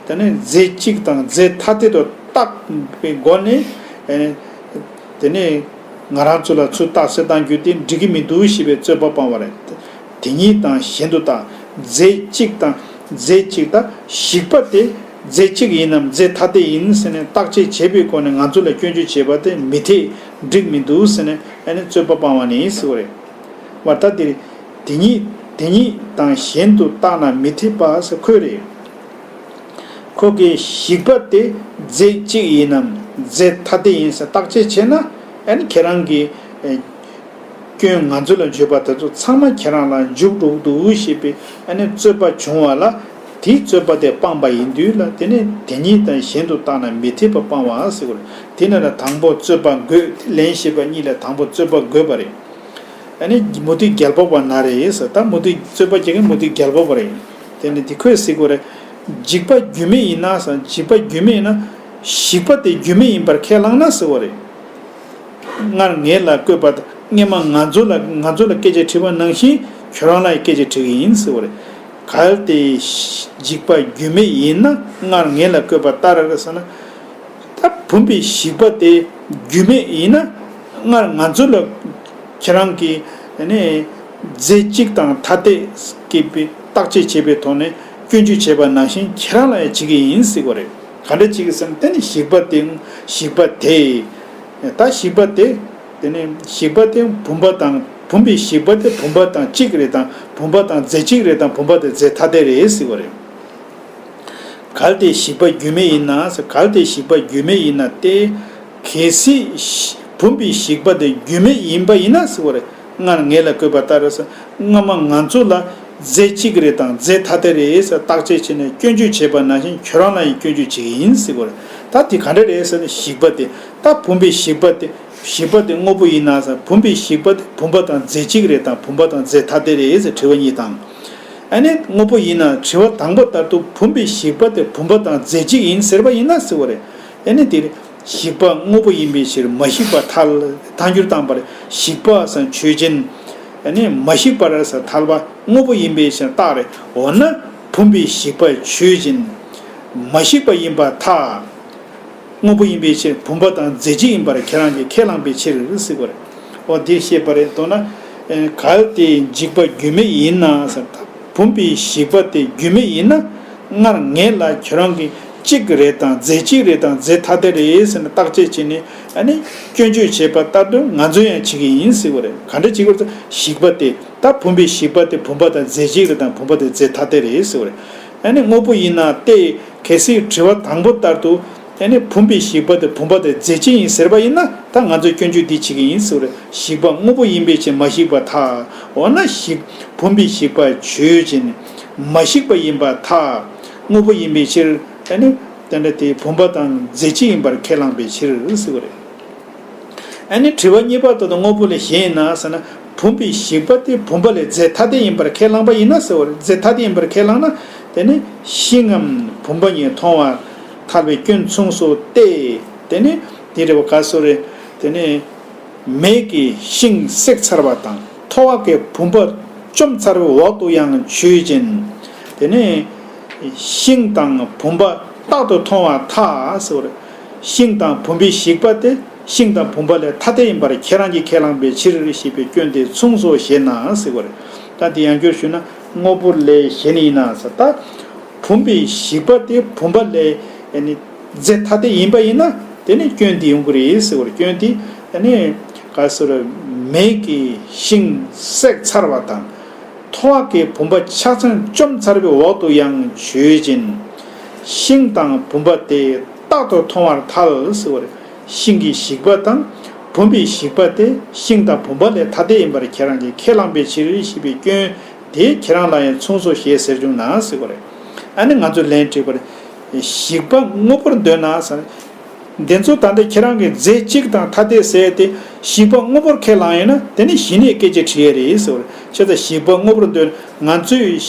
དེ་ནི་རྫས་གཅིག་དང་རྫས་ཐ་དད་དུ་བཏགས་པའི་སྒོ་ནས། དེ་ནས་ང་རང་ཚོ་ལ་ཚུར་རྟགས་གསལ་བཏང་རྒྱུ་དེ་འགྲིག་གི་མི་འདུག་ཞེས་པའི་རྩོད་པ་སྤང་བ་རེད། དེ་ཉིད་དང་གཞན་དུ་བཏགས། རྫས་གཅིག་དང་རྫས་གཅིག་དང་ཞིག་པ་དེ་རྫས་གཅིག་ཡིན་ནམ་རྫས་ཐ་དད་ཡིན་ཟེར་ནས་བརྟག་དཔྱད་བྱས་པའི་སྒོ་ནས་ང་ཚོ་ལ་སྐྱོན་བརྗོད་བྱས་པ་དེ་མི་འཐད། འགྲིག་མི་འདུག་ཟེར་ནས་ཨ་ནི་རྩོད་པ་སྤང་བ་ནི་ཟེར་བ་རེད། བར་ཐ་དེ་རེད། དེ་ཉིད་དེ་ཉིད་དང་གཞན་དུ་བཏགས་ན་མི་འཐད་པ་ཟེར་ཁོ་རེད། ཁོ་གི་ཞིག་པ་དེ་རྫས་གཅིག་ཡིན་ནམ་རྫས་ཐ་དད་ཡིན་ཟེར་བརྟག་དཔྱད་བྱས་ན། ཨ་ནི་ཁྱེད་རང་གི་ཨེ་སྐྱོན་ང་ཚོ་ལ་བརྗོད་པ་དེ་ཚོ་ཚང་མ་ཁྱེད་རང་ལ་འཇུག་འགྲོ་གི་འདུག་ཞེས་པའི་ཨ་ནི་རྩོད་པ་བྱུང་བ་ལ། དེའི་རྩོད་པ་དེ་སྤངས་པ་ཡིན་དུས་ལ། དེ་ནི་དེ་ཉིད་དང་གཞན་དུ་བཏགས་ན་མི་འཐད་པ་སྤང་བ་ཟེར་བ་རེད། དེ་ནི་ལ་དང་པོ་རྩོད་པ་འགོད། དེ་ལན་ཞེས་པ་གཉིས་ལ་དང་པོ་རྩོད་པ་འགོད་པ་རེད། ཨ་ནི་མུ་སྟེགས་རྒྱལ་པོ་པ་ན་རེ་ཟེར། ད་མུ་སྟེགས་རྩོད་པ་རྒྱག་མཁན་མུ་སྟེགས་རྒྱལ་པོ་པ་རེད། དེ་ནི་དེ་ཁོས་ཟེར་གོ་རེད། འཇིག་པ་རྒྱུ་མེད་ཡིན་ན་ཟེར། འཇིག་པ་རྒྱུ་མེད་ཡིན་ན་ཞིག་པ་དེ་རྒྱུ་མེད་ཡིན་པར་ཁས་བླངས་ན་ཟེར་བ་རེད། སྔར་ངས་ལ་བཀོད་པ་དང་། སྔས་མ་ང་ཚོ་ལ་ང་ཚོ་ལ་སྐད་ཆ་དྲིས་པ་ནང་བཞིན་ཁྱོད་རང་ལ་སྐད་ཆ་དྲི་གི་ཡིན་ཟེར་བ་རེད། གལ་ཏེ་འཇིག་པ་རྒྱུ་མེད་ཡིན་ན། སྔར་ངས་ལ་བཀོད་པ་ལྟར་ཟེར་ན། ད་བུམ་པའི་ཞིག་པ་དེ་རྒྱུ་མེད་ཡིན་ན། སྔར་ང་ཚོ་ལ་ཁྱེད་རང་གིས་ནི་རྫས་གཅིག་དང་ཐ་དད་སྐྱེས་པའི་བརྟག་དཔྱད་བྱས་པའི་ཐོག་ནས་སྐྱོན་བརྗོད་བྱས་པ་ནང་བཞིན་ཁྱེད་རང་ལ་ཡང་བྱེད་ཀྱི་ཡིན་ཟེར་བ་རེད། ག་འདྲ་བྱེད་ཀྱི་ཟེར་ན། དེ་ནི་ཞིག་པ་དེ་ཞིག་པ་དེ། ད་ཞིག་པ་དེ། དེ་ནི་ཞིག་པ་དེ་བུམ་པ་དང་། བུམ་པའི་ཞིག་པ་དེ་བུམ་པ་དང་གཅིག་རེད་དང་། བུམ་པ་དང་རྫས་གཅིག་རེད་དང་། བུམ་པ་དེ་རྫས་ཐ་དད་རེད་ཟེར་བ་རེད། གལ་ཏེ་ཞིག་པ་རྒྱུ་མེད་ཡིན་ན་ཟེར། གལ་ཏེ་ཞིག་པ་རྒྱུ་མེད་ཡིན་ན་སྟེ། གལ་སྲིད་བུམ་པའི་ཞིག་པ་དེ་རྒྱུ་མེད་ཡིན་པ་ཡིན་ན་ཟེར་བ་རེད། སྔར་ངས་ལ་བཀོད་པ་ལྟར་ཟེར། སྔ་མ་ང་ཚོ་ལ་རྫས་གཅིག་རེད་དང་རྫས་ཐ་དད་རེད་ཟེར་བརྟག་དཔྱད་བྱས་ནས་སྐྱོན་བརྗོད་བྱས་པ་ནང་བཞིན་ཁྱོད་རང་ལ་ཡང་སྐྱོན་བརྗོད་བྱེད་ཀྱི་ཡིན་ཟེར་བ་རེད། ད་དེ་ག་འདྲ་རེད་ཟེར་ན། ཞིག་པ་དེ། ད་བུམ་པའི་ཞིག་པ་དེ། ཞིག་པ་དེ་དངོས་པོ་ཡིན་ན་ཟེར། བུམ་པའི་ཞིག་པ་དེ་བུམ་པ་དང་རྫས་གཅིག་རེད་དང་། བུམ་པ་དང་རྫས་ཐ་དད་རེད་ཟེར་དྲི་བ་གཉིས་དང་། ཨ་ནི་དངོས་པོ་ཡིན་ན། དྲི་བ་དང་པོ་ལྟར་དུ་བུམ་པའི་ཞིག་པ་དེ་བུམ་པ་དང་རྫས་གཅིག་ཡིན་ཟེར་བ་ཡིན་ན་ཟེར་བ་རེད། ཨ་ནི་དེ་ཞིག་པ་དངོས་པོ་ཡིན་པའི་ཕྱིར་མ་ཞིག་པ་ཐལ། ཐལ་འགྱུར་བཏང་བ་རེད། ཞིག་པ་ཟེར་ཆོས་ཅན། ཨ་ནི་མ་ཞིག་པ་རེད་ཟེར་ཐལ་བ། དངོས་པོ་ཡིན་པའི་ཕྱིར་རྟགས་རེད། འོ་ན་བུམ་པའི་ཞིག་པ་ཆོས་ཅན། མ་ཞིག་པ་ཡིན་པར་ཐལ། དངོས་པོ་ཡིན་པའི་ཕྱིར་བུམ་པ་དང་རྫས་གཅིག་ཡིན་པར་ཁྱེད་རང་གིས་ཁས་བླངས་པའི་ཕྱིར་ཟེར་བ་རེད། འོ་དེ་བཤད་པ་རེད། མདོར་ན། ཨེ། གལ་ཏེ་འཇིག་པ་རྒྱུ་མེད་ཡིན་ན་ཟེར། ད་བུམ་པའི་ཞིག་པ་དེ་རྒྱུ་མེད་ཡིན་ན། སྔར་ངས་ལ་ཁྱོད་རང་གིས་གཅིག་རེད་དང་། རྫས་གཅིག་རེད་དང་། རྫས་ཐ་དད་རེད་ཟེར་ནས་བརྟག་དཔྱད་བྱས་ནས། ཨ་ནི་སྐྱོན་བརྗོད་བྱས་པ་ལྟར་དུ་ང་ཚོ་ཡང་བྱེད་ཀྱི་ཡིན་ཟེར་བ་རེད། ག་འདྲ་བྱེད་དགོས་ཟེར། ཞིག་པ་དེ། ད་བུམ་པའི་ཞིག་པ་དེ་བུམ་པ་དང་རྫས་གཅིག་རེད་དང་། བུམ་པ་དེ་རྫས་ཐ་དད་རེད་ཟེར་བ་རེད། ཨ་ནི་དངོས་པོ་ཡིན་ན་སྟེ། གལ་སྲིད་དྲི་བ་དང་པོ་ལྟར་དུ། ཨ་ནི་བུམ་པའི་ཞིག་པ་དེ་བུམ་པ་དང་རྫས་གཅིག་ཡིན་ཟེར་བ་ཡིན་ན། ད་ང་ཚོས་སྐྱོན་བརྗོད་འདི་བྱེད་ཀྱི་ཡིན་ཟེར་བ་རེད། ཞིག་པ་དངོས་པོ་ཡིན་པའི་ཕྱིར་མ་ཞིག་པར་ཐལ། འོ་ན་ཞིག་བུམ་པའི་ཞིག་པ་ཆོས་ཅན། མ་ཞིག་པ་ཡིན་པར་ཐལ། དངོས་པོ་ཡིན་པའི་ཕྱིར། ཨ་ནི་དེ་འདྲ་དེ་བུམ་པ་དང་རྫས་གཅིག་ཡིན་པར་ཁས་བླངས་པའི་ཕྱིར་ཟེར་བ་རེད། ཨ་ནི་དྲི་བ་གཉིས་པ་དེ་དང་། དངོས་པོ་ལས་གཞན་ཡིན་ན་ཟེར་ན། བུམ་པའི་ཞིག་པ་དེ་བུམ་པ་ལས་རྫས་ཐ་དད་ཡིན་པར་ཁས་བླངས་པ་ཡིན་ན་ཟེར་བ་རེད། རྫས་ཐ་དད་ཡིན་པར་ཁས་བླངས་ན། དེ་ནི་ཤིང་ངམ་བུམ་པ་ཉིད་མཐོང་བར་ཐལ་བའི་སྐྱོན་མཚུངས་སོ་སྟེ། དེ་ནི་དེ་རེད་བ། ག་སོ་རེད། དེ་ནི་མེ་གིས་ཤིང་བསྲེགས་ཚར་བ་དང་། ཐོ་བ་གིས་བུམ་པ་བཅོམ་ཚར་བའི་འོག་ཏུ་ཡང་ཆོས་ཅན། དེ་ནི་ཤིང་དང་བུམ་པ་རྟག་ཏུ་མཐོང་བར་ཐལ་ཟེར་བ་རེད། ཤིང་དང་བུམ་པའི་ཞིག་པ་དེ་ཤིང་དང་བུམ་པ་ལས་ཐ་དད་ཡིན་པར་ཁྱེད་རང་གིས་ཁས་བླངས་པའི་ཕྱིར་ཞེས་པའི་སྐྱོན་དེ་མཚུངས་སོ་ཞེ་ན་ཟེར་བ་རེད། ད་ ད་དེ་ཡང་བསྐྱར་ཞུས་ན་དངོས་པོ་ལས་གཞན་ཡིན་ན་ཟེར། ད་བུམ་པའི་བཞི་པ་དེ་བུམ་པ་ལས་ཨ་ནི་རྫས་ཐ་དད་ཡིན་པ་ཡིན་ན་དེ་ནི་སྐྱོན་དེ་ཡོང་གི་རེད་ཟེར་བ་རེད། སྐྱོན་དེ་ཨ་ནི་ག་ཟེར་མེ་གིས་ཤིང་བསྲེགས་ཚར་བ་དང་། མཐོ་བ་གི་བུམ་པ་ཆ་ཚང་བཅོམ་ཚར་བའི་འོག་ཏུ་ཡང་བརྗོད་ཅིང་། ཤིང་དང་བུམ་པ་དེ་རྟག་ཏུ་མཐོང་བར་ཐལ་ཟེར་བ་རེད། ཤིང་གི་བཞི་པ་དང་བུམ་པའི་བཞི་པ་དེ་ཤིང་དང་བུམ་པ་ལས་ཐ་དད་ཡིན་པར་ཁྱེད་རང་གིས་ཁས་བླངས་པའི་ཕྱིར་ཞེས་པའི་སྐྱོན་དེ་ཁྱེད་རང་ལ་ཡང་མཚུངས་སོ་ཞེས་ཟེར་བྱུང་ན་ཟེར་བ་རེད། ཨ་ནི་ང་ཚོས་ལན་དྲིས་པར། བཞི་པ་དངོས་པོར་འདོད་ན་ཟེར། འདི་ཚོ་ད་ལྟ་ཁྱེད་རང་གིས་རྫས་གཅིག་དང་ཐ་དད་ཟེར་ཏེ་བཞི་པ་དངོས་པོར་ཁས་བླངས་ཡོད་ན་དེ་ནི་གཞི་ནས་སྐད་ཆ་དྲིས་ཡས་རེད་ཟེར་བ་རེད། བྱས་ཙང་བཞི་པ་དངོས་པོར་འདོད་ན་ང་ཚོས་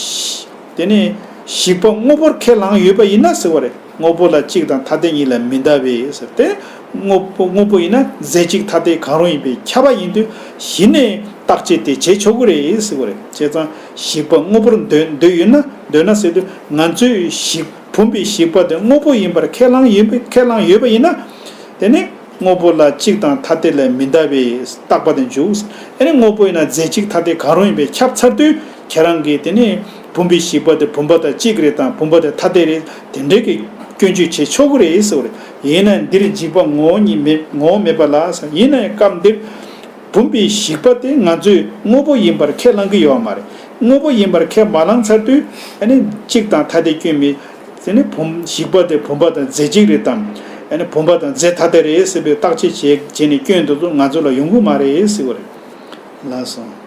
དེ་ནི་བཞི་པ་དངོས་པོར་ཁས་བླངས་ཡོད་པ་ཡིན་ན་ཟེར་བ་རེད། དངོས་པོ་ལ་གཅིག་དང་ཐ་དད་གཉིས་ལ་མི་འདའ་བས་ཟེར་ཏེ། དངོས་པོ་དངོས་པོ་ཡིན་ན་རྫས་གཅིག་ཐ་དད་གང་རུང་ཡིན་པས་ཁྱབ་པ་ཡིན་དུས་གཞི་ནས་བརྟག་དཔྱད་དེ་བྱེད་ཆོག་གི་རེད་ཟེར་བ་རེད། བྱས་ཙང་བཞི་པ་དངོས་པོར་འདོད་འདོད་ཡོད་ན་འདོད་ན་ཟེར་དུས་ང་ཚོས་བཞི་བུམ་པའི་བཞི་པ་དེ་དངོས་པོ་ཡིན་པར་ཁས་བླངས་ཡོད་པ་ཁས་བླངས་ཡོད་པ་ཡིན་ན། དེ་ནི་དངོས་པོ་ལ་གཅིག་དང་ཐ་དད་ལས་མི་འདའ་བའི་བརྟག་པ་དེ་འཇུག་ཨ་ནི་དངོས་པོ་ཡིན་ན་རྫས་གཅིག་ཐ་དད་གང་རུང་ཡིན་པས་ཁྱབ་ཚར་དུས་ཁྱེད་རང་གིས་དེ་ནི་བུམ་པའི་བཞི་པ་དེ་བུམ་པ་དང་གཅིག་རེད་དང་བུམ་པ་དེ་ཐ་དད་རེད་དེ་འདྲའི་གི་སྐྱོན་བརྗོད་བྱེད་ཆོག་གི་རེད་ཟེར་བ་རེད། ཡིན་ན་འདིར་འཇིགས་པ་ངོ་བོ་ཉིད་མེད་ངོ་བོ་མེད་པ་ལ་ཟེར། ཡིན་ན་ཡང་སྐབས་འདིར། བུམ་པའི་བཞི་པ་དེ་ང་ཚོས་དངོས་པོ་ཡིན་པར་ཁས་བླང་གི་ཡོད་མ་རེད། དངོས་པོ་ཡིན་པར་ཁས་མ་བླངས་ཚར་དུས་ཨ་ནི་གཅིག་དང་ཐ་དད་སྐྱོན་མེད། དེ་ནི་བུམ་བཞི་པ་དེ་བུམ་པ་དང་རྫས་གཅིག་རེད་དམ། ཨ་ནི་བུམ་པ་དང་རྫས་ཐ་དད་རེད་ཟེར་བའི་བརྟག་དཔྱད་བྱས་བྱས་ནས་སྐྱོན་དེ་ཚོ་ང་ཚོ་ལ་ཡོང་གི་མ་རེད་ཟེར་བ་རེད། ལགས་སོ།